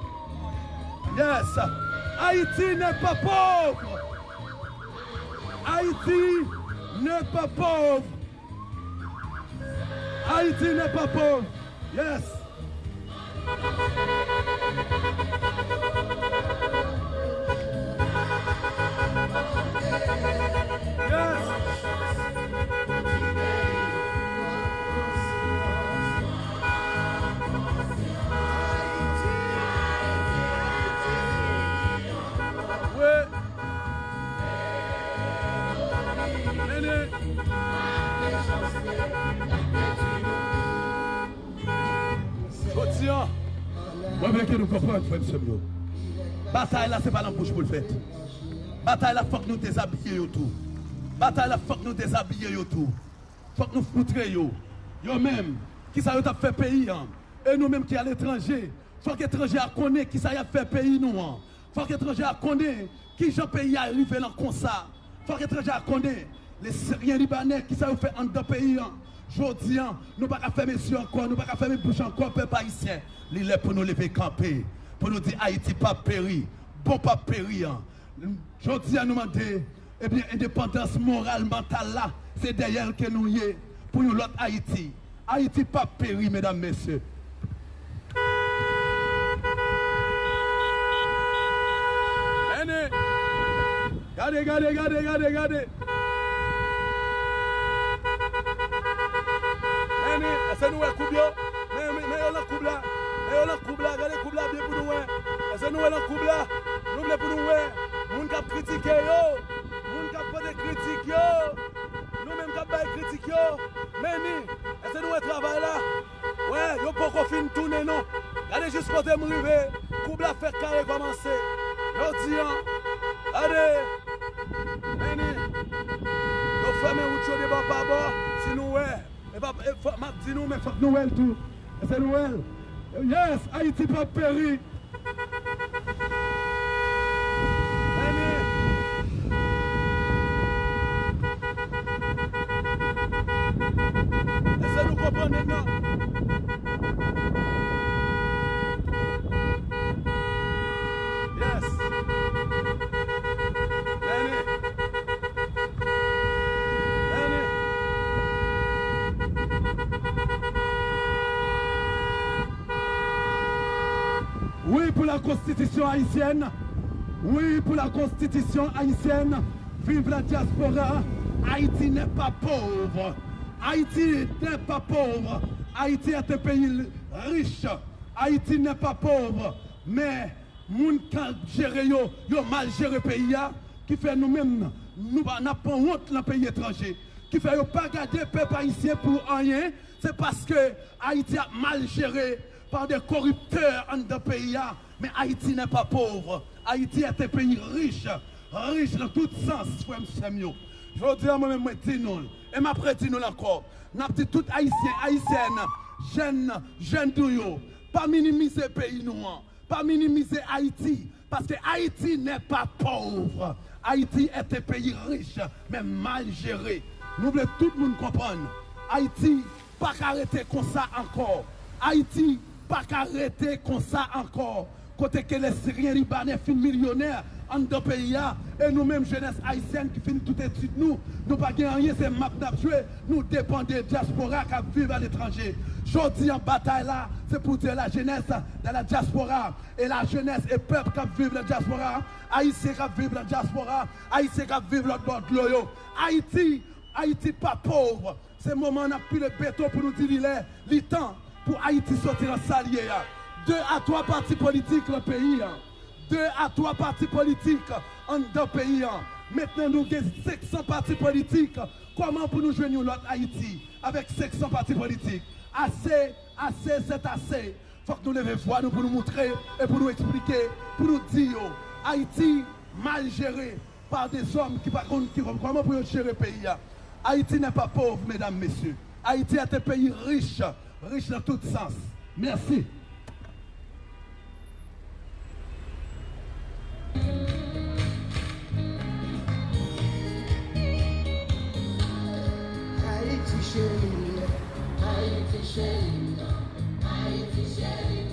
Yes. Haïti n'est pas pauvre. Haïti n'est pas pauvre. Haïti n'est pas pauvre. Yes. Yes. Wi. Mennen. Jodi a, mwen vle ke nou konprann, frè m, sè m yo. Batay la, se pa nan bouch pou l fèt. Batay la, fòk nou dezabiye yo tou. Batay la, fòk nou dezabiye yo tou. Fòk nou foutre yo. Yo menm, kisa yo t ap fè peyi a? E nou menm ki aletranje, fòk etranje a konnen kisa y ap fè peyi nou an. Fòk etranje a konnen kijan peyi a rive lan konsa. Fòk etranje a konnen, le Siryen Libanè, kisa yo fè anndan peyi an. Jodi a, nou pa ka fèmen zye ankò, nou pa ka fèmen bouch ankò, pèp ayisyen. Li lè pou nou leve kanpe, pou nou di Ayiti p ap peri, bon p ap peri an. Jodi a, nou mande, ebyen, endepandans moral, mantal la, se dèyè l ke nou ye, pou yon lòt Ayiti. Ayiti p ap peri, medam, mesye. Mennen. Gade, gade, gade, gade, gade. Mennen, èske nou wè koub yo? Men, men, men yo nan koub la. Men yo nan koub la. Gade koub la byen pou nou wè. Èske nou wè nan koub la? Nou vle pou nou wè. Moun k ap kritike yo. Moun k ap pote kritik yo. Nou menm k ap bay kritik yo. Mennen, èske nou wè travay la? Wè, yo poko fin tounen non. Gade jis kote m rive. Koub la fèk ka rekòmanse. Jodi a, gade. Mennen. Yo fèmen wout yo de bò pa bò. Si nou wè. E pa, e fò, m ap di nou, men fòk nou wè l tou. Èske nou wè l? Yes, Ayiti p ap peri. Èske nou konprann nèg nan? Yes. Mennen. Mennen. la constitution haïtienne. Oui, pour la constitution haïtienne. Vive la diaspora. Haïti n'est pas pauvre. Haïti n'est pas pauvre. Haïti est un pays riche. Haïti n'est pas pauvre. Men moun k ap jere yo, yo mal jere peyi a, ki fè nou menm, nou pa, n ap pran wont nan peyi etranje, ki fè yo pa gade pèp ayisyen pou anyen, se paske Ayiti ap mal jere pa de koriptè anndan peyi a, men Ayiti n'est pas pauvre. Ayiti est un pays riche, riche dans tout sens, frè m, sè m yo. Jodi a, mwen menm, mwen di nou l, e m ap redi nou l ankò. N ap di tout Ayisyen, Ayisyèn, jèn, jèn nou yo, pa minimize peyi nou an. Pa minimize Ayiti, paske Ayiti n'est pas pauvre. Ayiti est un pays riche, men mal jere. Nou vle tout moun konprann. Ayiti pa ka rete konsa ankò. Ayiti pa ka rete konsa ankò. Kote ke lè Siryen, Libanè fin milyonè anndan peyi a, e nou menm jenès ayisyèn ki fini tout etid nou, nou pa gen anyen, se map n ap jwe, nou depann de dyaspora k ap viv aletranje. Jodi a, batay la, se pou di la jeunesse dans la diaspora, e la jeunesse e pèp k ap viv nan dyaspora, ayisyen k ap viv nan dyaspora, ayisyen k ap viv lòt bò dlo yo. Ayiti, Ayiti pa pòv. Se moman n ap pile beton pou nou di li lè, li tan pou Ayiti soti nan sa l ye a. De a twa pati politik nan peyi a. De a twa pati politik anndan peyi a. Mentnan nou gen senk san pati politik. Kòman pou nou jwenn yon lòt Ayiti avèk senk san pati politik? Ase, ase, c'est assez. Fòk nou leve vwa nou pou nou moutre e pou nou eksplike, pou nou di yo, Ayiti mal jere pa de zòm ki pa konn ki, kòman pou yo jere peyi a. Ayiti n'est pas pauvre, medam, mesye. Ayiti est un pays riche, riche dans tout sens. Mèsi. Ayiti cheri, Ayiti cheri, Ayiti cheri,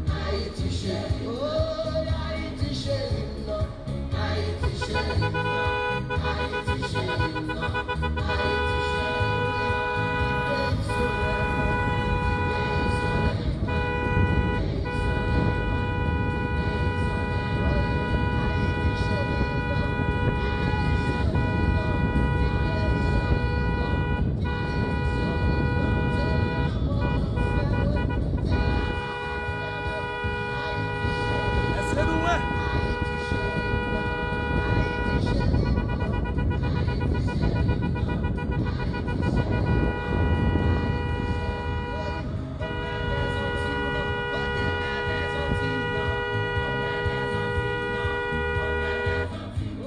Ayiti cheri, oh, Ayiti cheri, Ayiti cheri, Ayiti cheri, Ayiti cheri. Èske nou wè?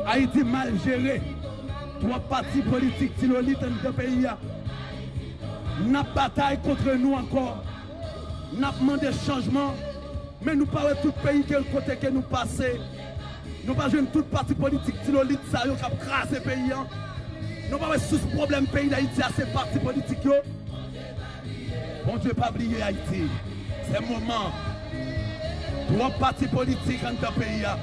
Ayiti mal jere. Twòp pati politik tilolit anndan peyi a. N ap batay kont nou ankò. N ap mande chanjman. Men nou pa wè tout peyi ke kote ke nou pase. Nou pa jwenn tout pati politik tilolit sa yo k ap kraze peyi a. Nou pa wè sous pwoblèm peyi Dayiti a se pati politik yo. Bondye pa bliye Ayiti. Se moman. Twòp pati politik anndan peyi a.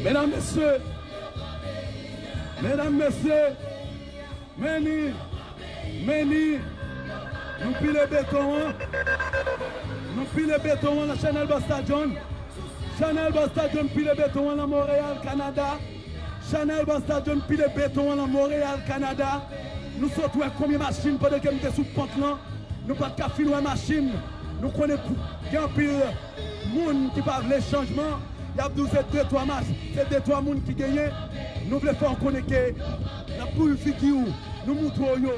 Medam, mesye, medam, mesye, men li, men li, nou pile beton an, nou pile beton an nan Chanèl Busta John. Chanèl Busta John pile beton an nan Montréal, Canada. Chanèl Busta John pile beton an nan Montréal, Canada. Nou sot wè konbyen machin pandan ke m te sou pant lan. Nou pa t ka fin wè machin. Nou konnen pou, gen anpil moun ki pa vle chanjman. Y ap di w se de twa mach, se de twa moun ki genyen. Nou vle fè w konnen ke n ap boure figi w, nou moutre w yo.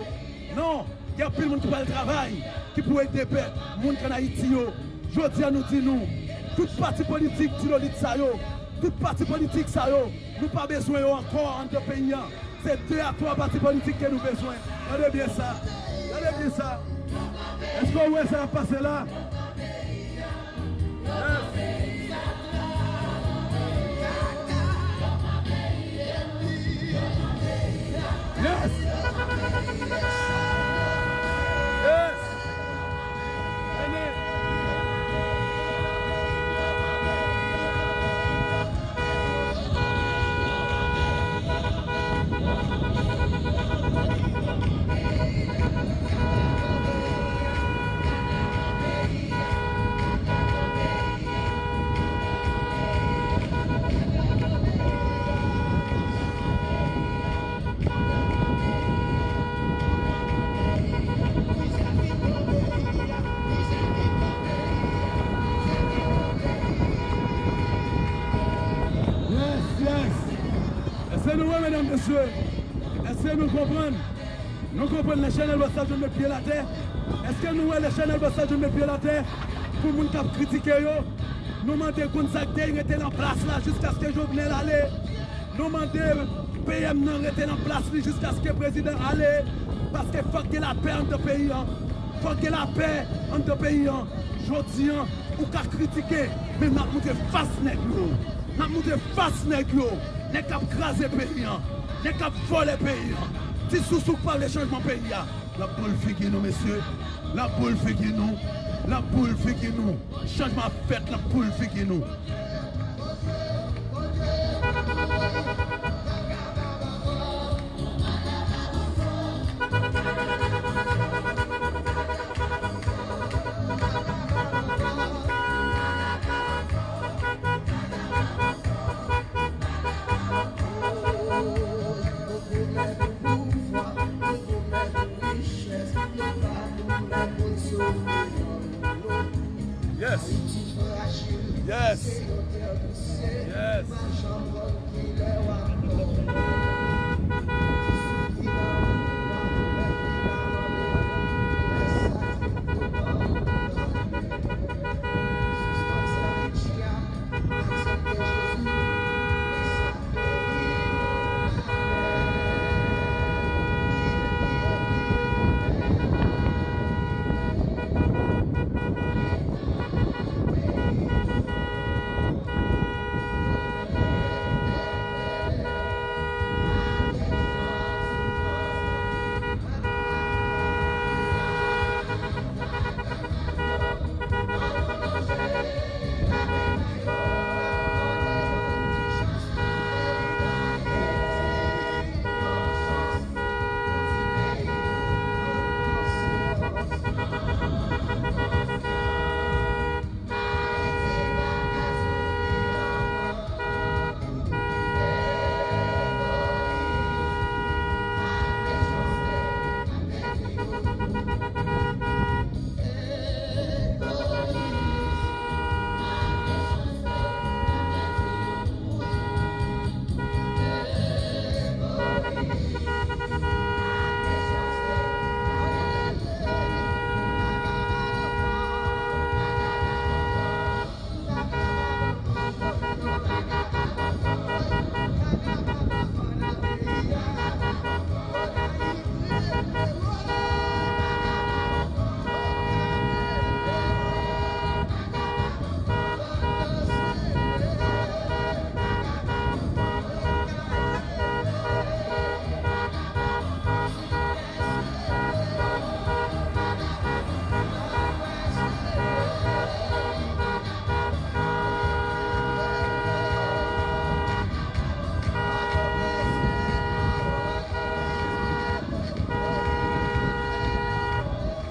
Non! Gen anpil moun ki pral travay, ki pou ede pèp, moun k ann Ayiti yo. Jodi a nou di nou, tout pati politik tilolit sa yo, tout pati politik sa yo, nou pa bezwen yo ankò anndan peyi a. Se de a twa pati politik ke nou bezwen. Gade byen sa. Gade byen sa. Èske w wè sa k ap pase la? Yes! Yes! Yes! Amen. Yes, yes. Èske nou wè, medam, mesye? Èske nou konprann? Nou konprann lè Chanèl Bòs la jwenn met pye l atè? Èske nou wè lè Chanèl Bòs la jwenn met pye l atè? Pou moun k ap kritike yo, nou mande Gonzague Day rete nan plas la jiskaske Jovenel ale. Nou mande P M nan rete nan plas li jiskaske prezidan ale. Paske fòk gen lapè anndan peyi an. Fòk gen lapè anndan peyi an. Jodi an, ou ka kritike, men n ap moutre fas nèg yo. N ap moutre fas nèg yo. Nèg k ap kraze peyi an. Nèg k ap vòlè peyi an. Ti sousou k pa vle chanjman peyi a. L ap boule figi nou, mesye. L ap boule figi nou. L ap boule figi nou. Chanjman ap fèt, l ap boule figi nou. Yes. Yes. Yes.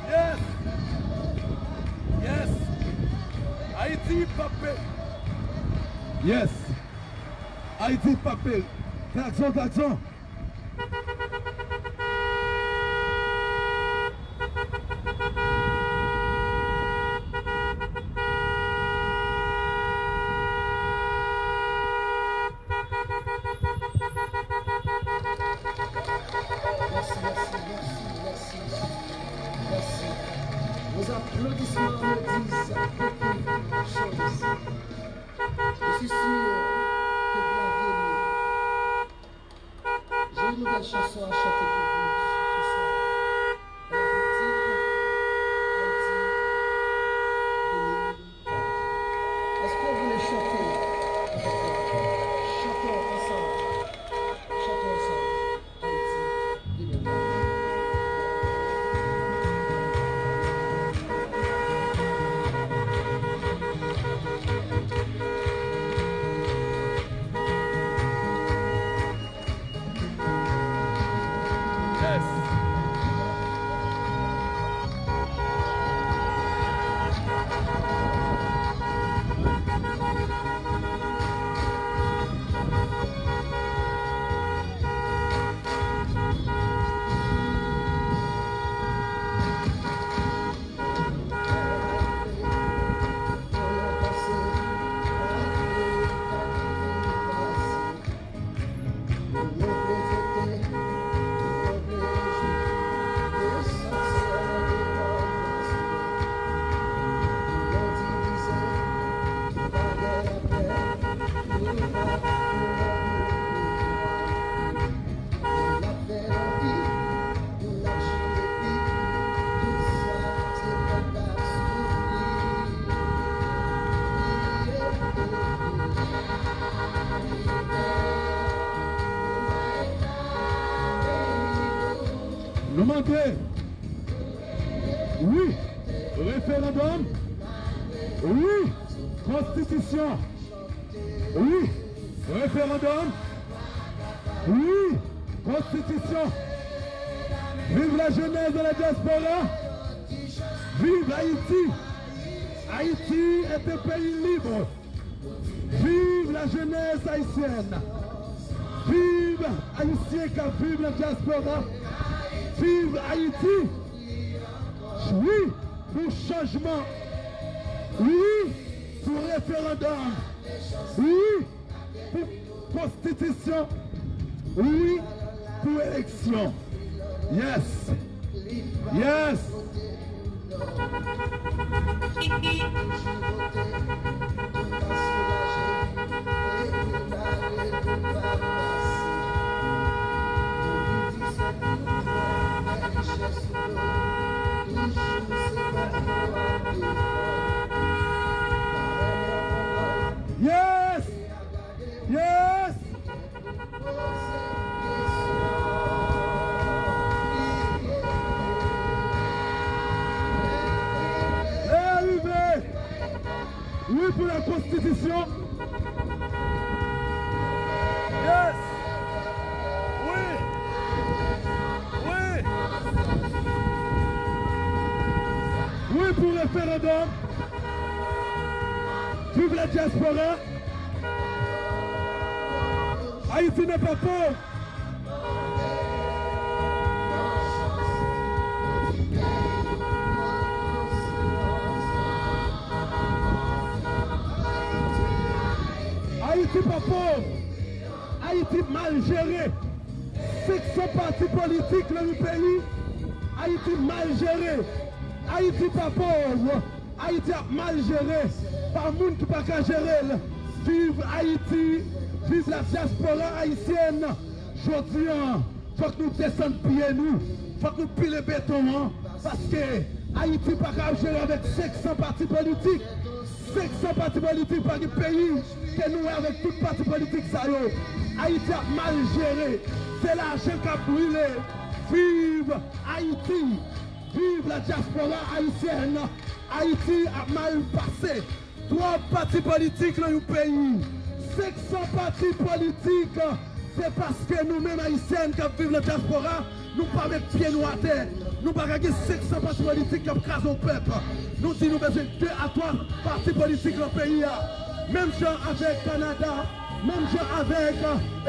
Yes! Yes! Ayiti p ap peri. Yes! Ayiti p ap peri. Klakson, klakson! Mèsi, mèsi, mèsi, mèsi, mèsi. Aux applaudissements, applaudissements, applaudissements. Je suis sûr que vous la bien aimé. Mande wi referandòm, wi konstitisyon, wi referandòm, wi konstitisyon. Vive la jeunesse de la diaspora. Vive Haïti. Haïti est un pays libre. Vive la jeunesse haïtienne. Vive Ayisyen k ap viv nan dyaspora. Vive Haïti. Wi pou chanjman. Wi pou referandòm. Wi pou konstitisyon. Wi pou eleksyon. Yes. Yes. Yes. Yes. Lè a rive. Wi pou la konstitisyon. Yes. Wi. Wi. Wi pou referandòm. Vive la diaspora. Haïti n'est pas pauvre. Ayiti pa pòv. Ayiti mal jere. Senk san pati politik nan yon peyi. Ayiti mal jere. Ayiti pa pòv. Ayiti ap mal jere pa moun ki pa ka jere l. Viv Ayiti, viv la diaspora ayisyèn. Jodi a, fòk nou desann pye nou, fòk nou pile beton an, paske Ayiti pa ka ap jere avèk senk san pati politik. Senk san pati politik, pa gen peyi ke nou wè avèk tout pati politik sa yo. Ayiti ap mal jere, se lajan k ap brile. Viv Ayiti! Viv la diaspora ayisyèn! Ayiti ap mal pase. Twòp pati politik nan yon peyi. Senk san pati politik. Se paske nou menm Ayisyèn k ap viv nan diaspora, nou pa met pye nou atè. Nou pa ka gen senk san pati politik k ap kraze yon pèp. Nou di nou bezwen de a twa pati politik nan peyi a. Menm jan avèk Kanada, menm jan avèk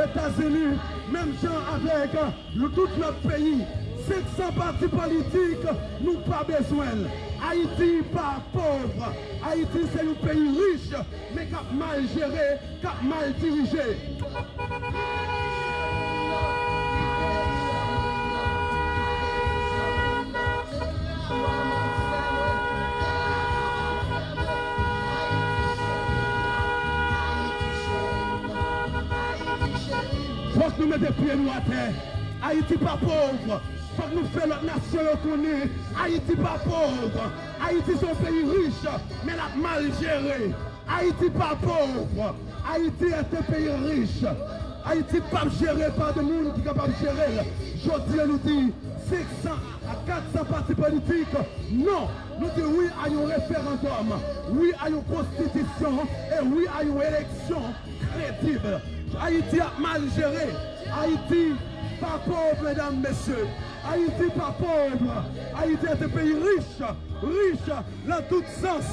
Etazini, menm jan avèk Nou tout lòt peyi, senk san pati politik, nou pa bezwen l. Ayiti pa pòv. Ayiti se yon peyi rich, men k ap mal jere, k ap mal dirije. Fòk nou mete pye nou atè. Ayiti pa pòv. Fòk nou fè lòt nasyon yo konnen Ayiti pa pòv. Ayiti se yon peyi rich, men l ap mal jere. Ayiti pa pòv. Ayiti est un pays riche. Ayiti p ap jere pa de moun ki kapab jere l. Jodi a, nou di senk san a kat san pati politik, non. Nou di wi a yon referandòm, wi a yon konstitisyon e wi a yon eleksyon kredib. Ayiti ap mal jere. Ayiti pa pòv, medam, mesye. Ayiti pa pòv. Ayiti est un pays riche, riche dans tout sens.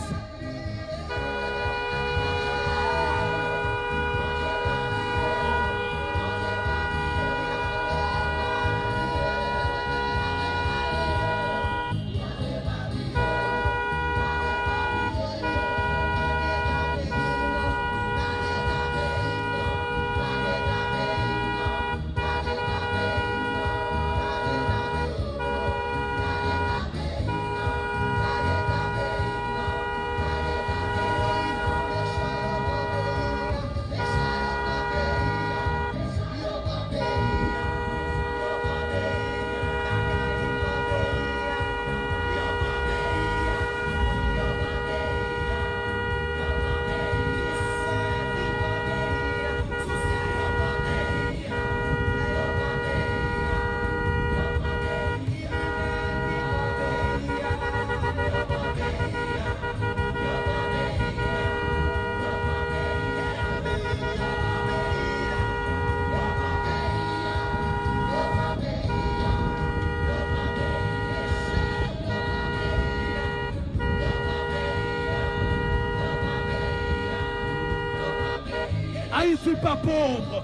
Ayiti pa pòv.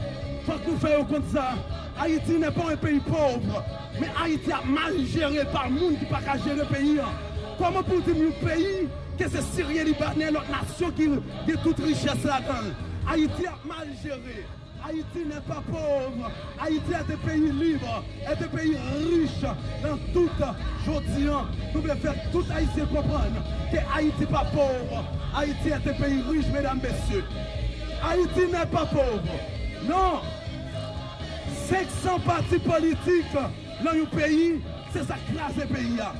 Fòk nou fè yo konn sa. Ayiti n'est pas un pays pauvre. Men Ayiti ap mal jere pa moun ki pa ka jere peyi a. Kòman pou w di m yon peyi ke se Siryen, Libanè, lòt nasyon ki gen tout richès ladan l? Ayiti ap mal jere. Haïti n'est pas pauvre. Haïti est un pays libre, est un pays riche dans tout. Jodi a, nou vle fè tout Ayisyen konprann ke Ayiti pa pòv. Haïti est un pays riche, medam, mesye. Haïti n'est pas pauvre. Non. Senk san pati politik nan yon peyi, se sa k kraze peyi a.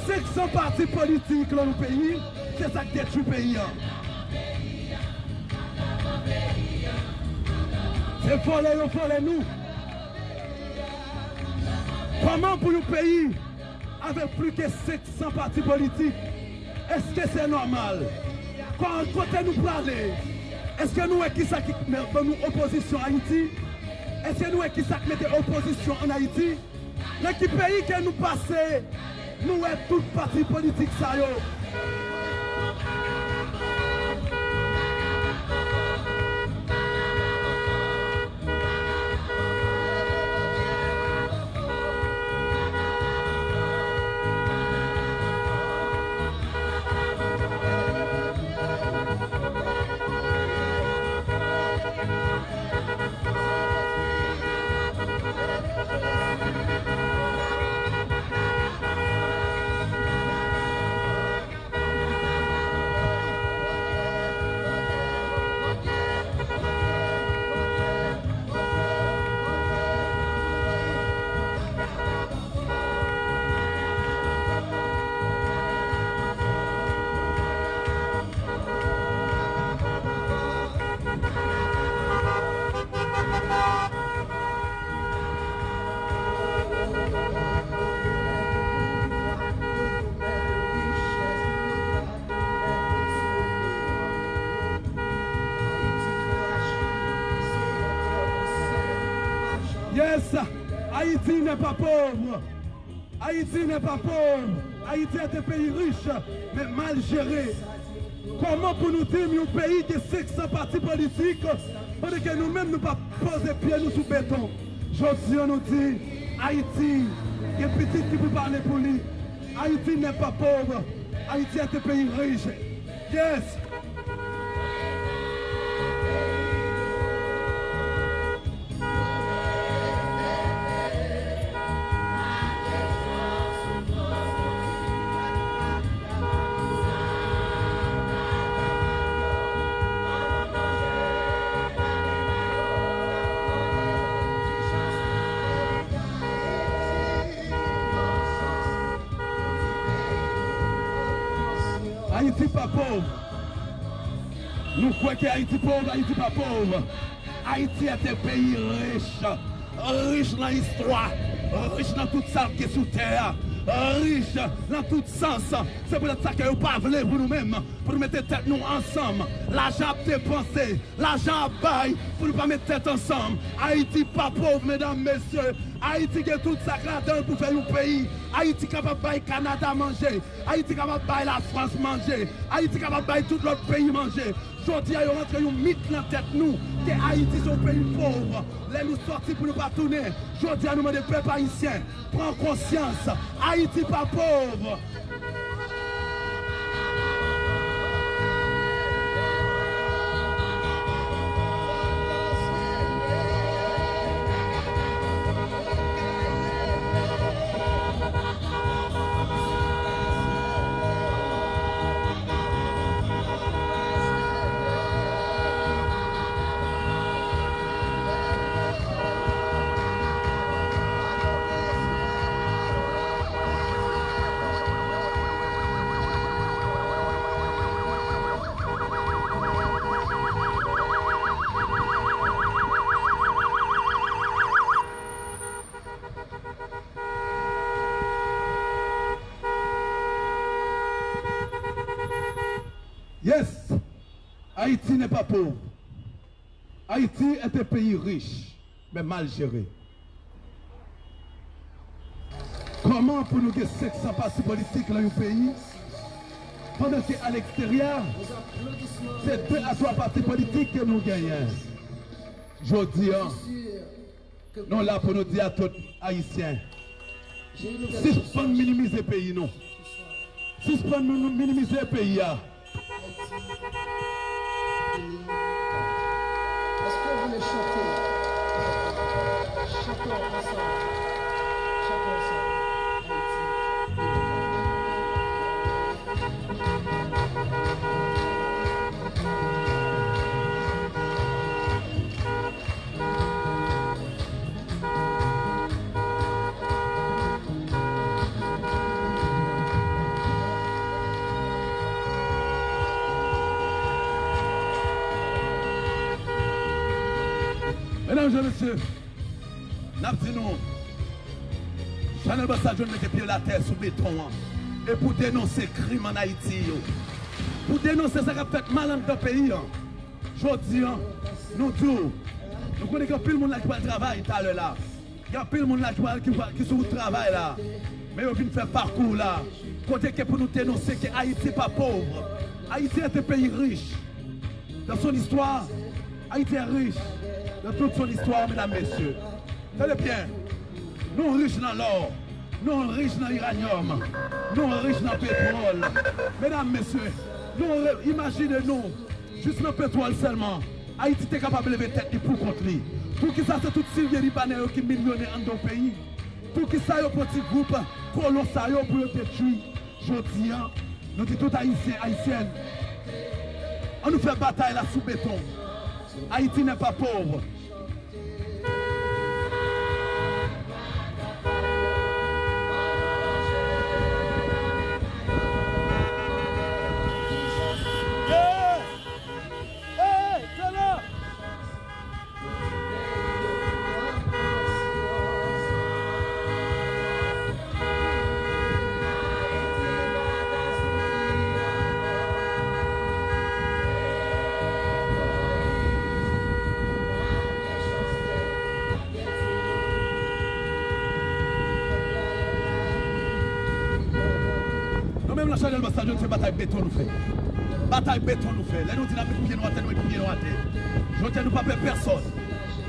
Senk san pati politik nan yon peyi, se sa k detwi peyi a. Se vòlè yo vòlè nou. Kòman pou yon peyi avèk plis ke senk san pati politik, èske se nòmal? Kò-, kote nou prale? Èske nou wè kisa ki ban nou opozisyon Ayiti? Èske nou wè kisa k mete opozisyon ann Ayiti? Nan ki peyi ke nou pase, nou wè tout pati politik sa yo? Yes, Haïti n'est pas pauvre. Haïti n'est pas pauvre. Haïti est un pays riche, mais mal géré. Kòman pou nou di m yon peyi gen senk san pati politik, pandan ke nou menm nou pa poze pye nou sou beton? Jodi a nou di, Ayiti, gen pitit ki pou pale pou li. Haïti n'est pas pauvre. Haïti est un pays riche. Yes. Ayiti pa pòv. Nou kwè ke Ayiti pòv, Ayiti pa pòv. Ayiti est un pays riche. Rich nan istwa, rich nan tout sa k gen sou tè a, rich nan tout sans. Se poutèt sa ke yo pa vle pou nou menm, pou nou mete tèt nou ansanm. Lajan ap depanse, lajan ap bay, pou nou pa met tèt ansanm. Ayiti pa pòv, medam, mesye. Ayiti gen tout sa k ladan l pou fè yon peyi. Ayiti kapab bay Kanada manje. Ayiti kapab bay Lafrans manje. Ayiti kapab bay tout lòt peyi manje. Jodi a, yo rantre yon mit nan tèt nou ke Ayiti se yon peyi pòv. Lè nou sòti pou nou pa tounen, jodi a, nou mande pèp ayisyen, pran konsyans. Ayiti pa pòv. Yes, Haïti n'est pas pauvre. Haïti est un pays riche, mais mal géré. Kòman pou nou gen senk san pati politik nan yon peyi, pandan ke a leksteryè, se de a twa pati politik ke nou genyen? Jodi a, nou la pou nou di a tout Ayisyen, sispann minimize peyi nou. Sispann nou minimize peyi a. Est-ce que vous voulez chanter? Chantons ensemble. Chantons ensemble. Medam e mesye, n ap di nou, Chanèl Basta John mete pye l atè sou beton an. E pou denonse krim ann Ayiti yo. Pou denonse sa k ap fèt mal anndan peyi an. Jodi an, nou di w, nou konnen gen anpil moun la ki pral travay talè la. Gen anpil moun la ki pral, ki pral, ki sou wout travay la. Men yo vin fè pakou la. Kote ke pou nou denonse ke Ayiti pa pov. Ayiti est un pays riche. Dans son histoire, Haïti est riche. Dans toute son histoire, medam, mesye. Tande byen. Nou rich nan lò. Nou rich nan iranyòm. Nou rich nan petwòl. Medam, mesye, nou re-, imajine nou, jis nan petwòl sèlman, Ayiti te kapab leve tèt li pou kont li. Poukisa se tout Siryen Libanè yo ki milyonè anndan yon peyi? Poukisa yo pran ti gwoup kolon sa yo pou yo detwi? Jodi an, nou di tout Ayisyen, Ayisyèn, ann nou fè batay la sou beton. Haïti n'est pas pauvre. Nou menm nan Chanèl Basta John, se batay beton nou fè. Batay beton nou fè. Lè nou di n ap met pye nou atè, nou met pye nou atè. Jodi a nou pa pè pèsòn.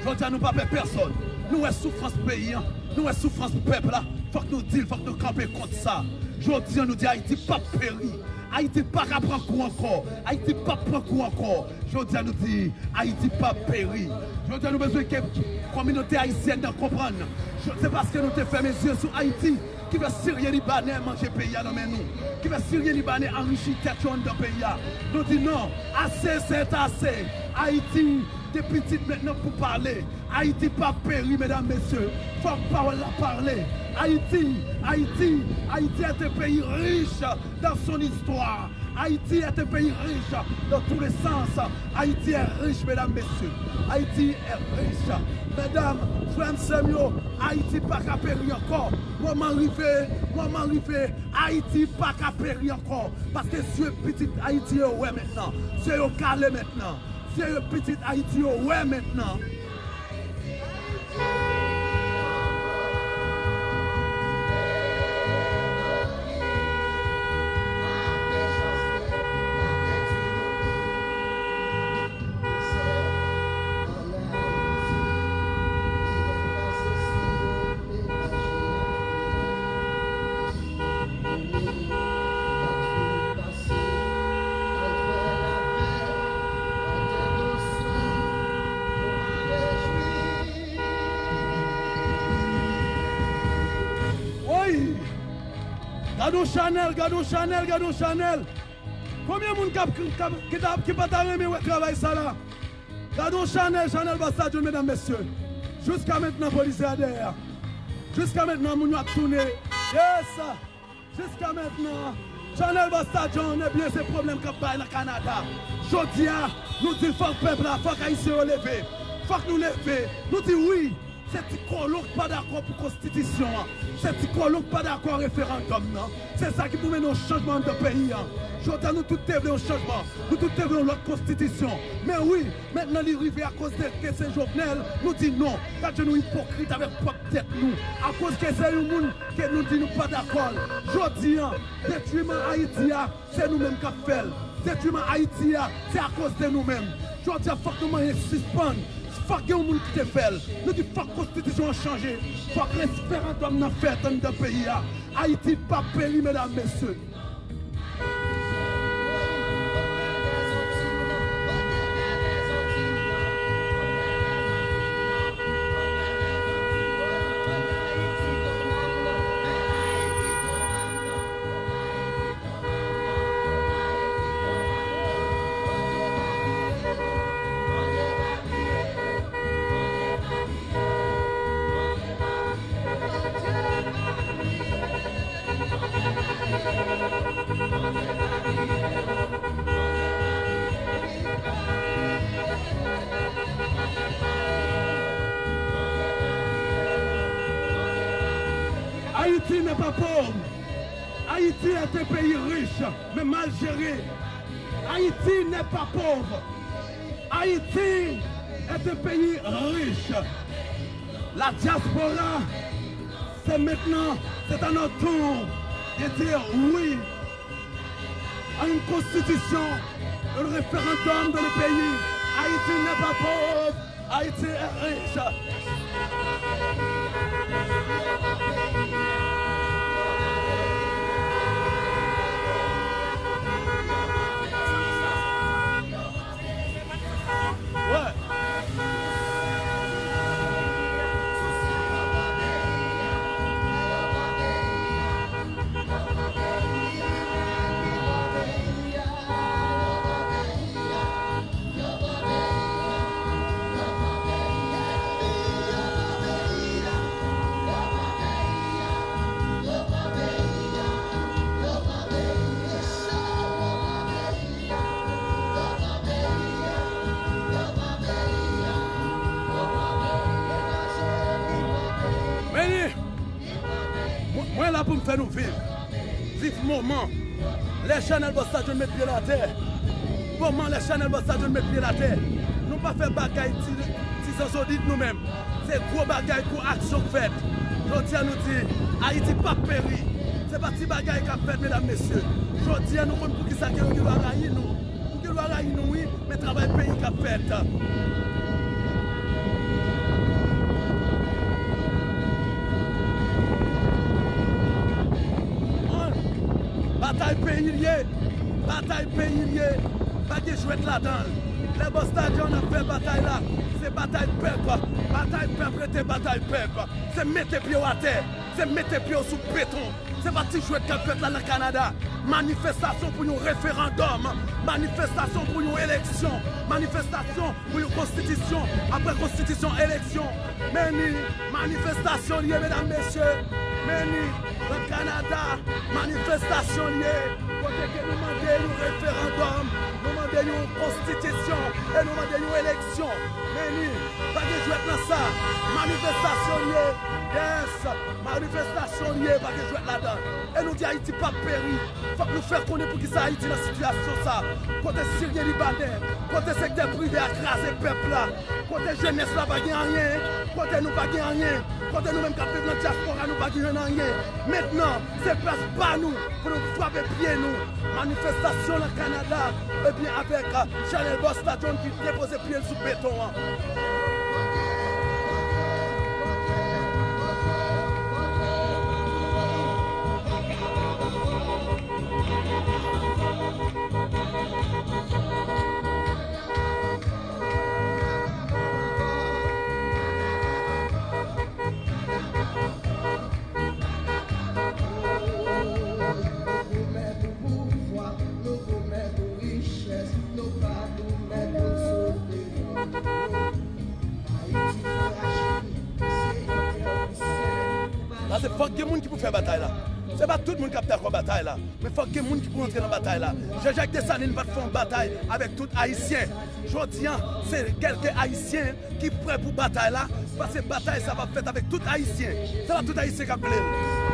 Jodi a nou pa pè pèsòn. Nou wè soufrans peyi an. Nou wè soufrans pèp la. Fòk nou di l, fòk nou kanpe kont sa. Jodi a nou di Ayiti p ap peri. Ayiti pa ka pran kou ankò. Ayiti p ap pran kou ankò. Jodi a nou di Ayiti p ap peri. Jodi a nou bezwen ke kominote ayisyèn nan konprann. Je-, se paske nou te fèmen zye sou Ayiti ki fè Siryen Libanè manje peyi a nan men nou. Ki fè Siryen Libanè anrichi tèt yo anndan peyi a. Nou di non, ase sèt ase. Ayiti, de pitit mentnan pou pale. Ayiti p ap peri, medam, mesye. Fòk pawòl la pale. Ayiti, Ayiti, Ayiti est un pays riche dans son histoire. Haïti est un pays riche dans tous les sens. Ayiti est riche, medam, mesye. Ayiti est riche. Medam, frè m, sè m yo, Ayiti pa ka peri ankò. Moman rive, moman rive. Ayiti pa ka peri ankò. Paske zye pitit Ayiti yo wè mentnan. Zye yo kale mentnan. Serye pitit Ayiti yo wè mentnan. Woy! Gade yon Chanèl, gade yon Chanèl, gade yon Chanèl. Konbyen moun k ap, k ap, ki ta, ki pa ta renmen wè travay sa la? Gade yon Chanèl, Chanèl Basta John, medam, mesye. Jiska mentnan, polisye a dèyè. Jiska mentnan, moun yo ap tounen. Yes! Jiska mentnan, Chanèl Basta John, ebyen, se pwoblèm k ap bay nan Kanada. Jodi a, nou di fòk pèp la, fòk Ayisyen yo leve. Fòk nou leve. Nou di wi, se ti kolon k pa dakò pou konstitisyon an. Se ti kolon k pa dakò referandòm nan. Se sa ki pou mennen yon chanjman anndan peyi a. Jodi a, nou tout te vle yon chanjman. Nou tout te vle yon lòt konstitisyon. Men wi, mentnan li rive akoz de ke se Jovenel, nou di non. Gad jan nou ipokrit avèk pwòp tèt nou. Akoz ke se yon moun ke nou di nou pa dakò l. Jodi a, detwiman Ayiti a, se nou menm k ap fè l. Detwiman Ayiti a, se akoz de nou menm. Jodi a, fòk nou manyen sispann. Fòk gen yon moun ki te fè l. Nou di fòk konstitisyon an chanje. Fòk referandòm nan fèt anndan peyi a. Ayiti p ap peri, medam, mesye. Haïti n'est pas pauvre. Haïti est un pays riche, mais mal géré. Haïti n'est pas pauvre. Haïti est un pays riche. La diaspora, c'est maintenant, c'est à notre tour de dire oui à une constitution, un référendum dans le pays. Haïti n'est pas pauvre. Haïti est riche. Ouais. Men li, mwen, mwen la pou m fè nou viv. Viv moman. Lè Chanèl Bòs Tadjone met pye l atè. Moman lè Chanèl Bòs Tadjone met pye l atè. Nou pa fè bagay ti, ti zanzodit nou menm. Se gwo bagay, gwo aksyon k fèt. Jodi a nou di, Ayiti p ap peri. Se pa ti bagay k ap fèt, medam, mesye. Jodi a nou konn poukisa ke yo gen dwa rayi nou. Ou gen dwa rayi nou, wi, men travay peyi k ap fèt. Batay peyi l ye. Batay peyi l ye. Pa gen jwèt ladan l. Lè Bòs Tadjone ap fè batay la, se batay pèp. Batay pèp rete batay pèp. Se mete pye w atè. Se mete pye w sou beton. Se pa ti jwèt k ap fèt la nan Kanada. Manifestasyon pou yon referandòm. Manifestasyon pou yon eleksyon. Manifestasyon pou yon konstitisyon. Apre konstitisyon, eleksyon. Men ni manifestasyon l ye, medam, mesye. Men ni nan Kanada, manifestasyon l ye. Kote ke nou mande yon referandòm, nou mande yon konstitisyon, e nou mande yon eleksyon. Men ni, pa gen jwèt nan sa. Manifestasyon l ye. Yes. Manifestasyon l ye, pa gen jwèt ladan. E nou di Ayiti p ap peri. Fòk nou fè konnen poukisa Ayiti nan sitiyasyon sa. Kote Siryen Libanè, kote sektè prive a kraze pèp la, kote jenès la pa gen anyen, kote nou pa gen anyen, kote nou menm k ap viv nan dyaspora nou pa gen anyen. Mentnan, se plas pa nou pou nou frape pye nou. Manifestasyon nan Kanada, ebyen avèk, euh, Chanèl Bòs Tadjone ki depoze pye l sou beton an. Pase fòk gen moun ki pou fè batay la. Se pa tout moun k ap dakò batay la, men fòk gen moun ki pou antre nan batay la. Jean-Jacques Dessalines pa t fè yon batay avèk tout Ayisyen. Jodi a, se kèlke Ayisyen ki prè pou batay la, paske batay sa p ap fèt avèk tout Ayisyen. Se pa tout Ayisyen k ap vle l.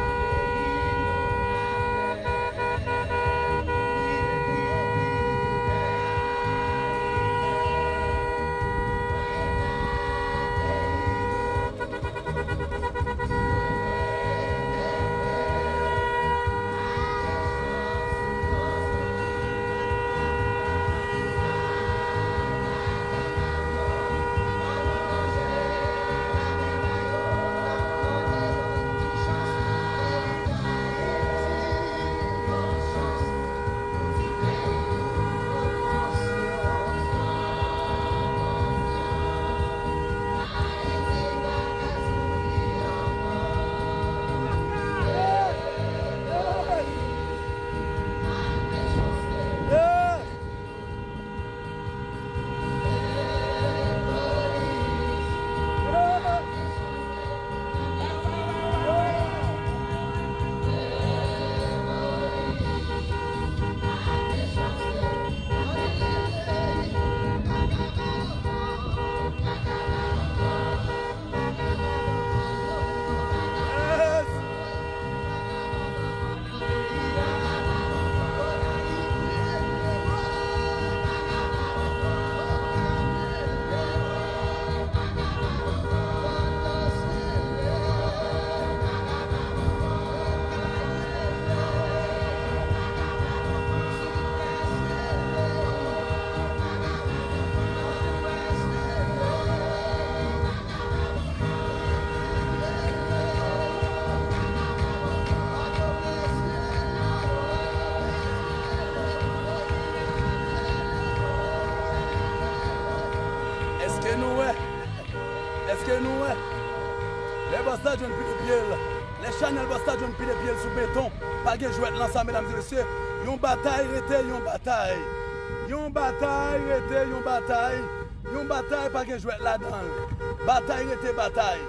Èske nou wè? Lè Busta John pile pye l, lè Chanèl Busta John pile pye l sou beton, pa gen jwèt lan sa, medam e mesye. Yon batay rete yon batay. Yon batay rete yon batay. Yon batay pa gen jwèt ladan l. Batay rete batay.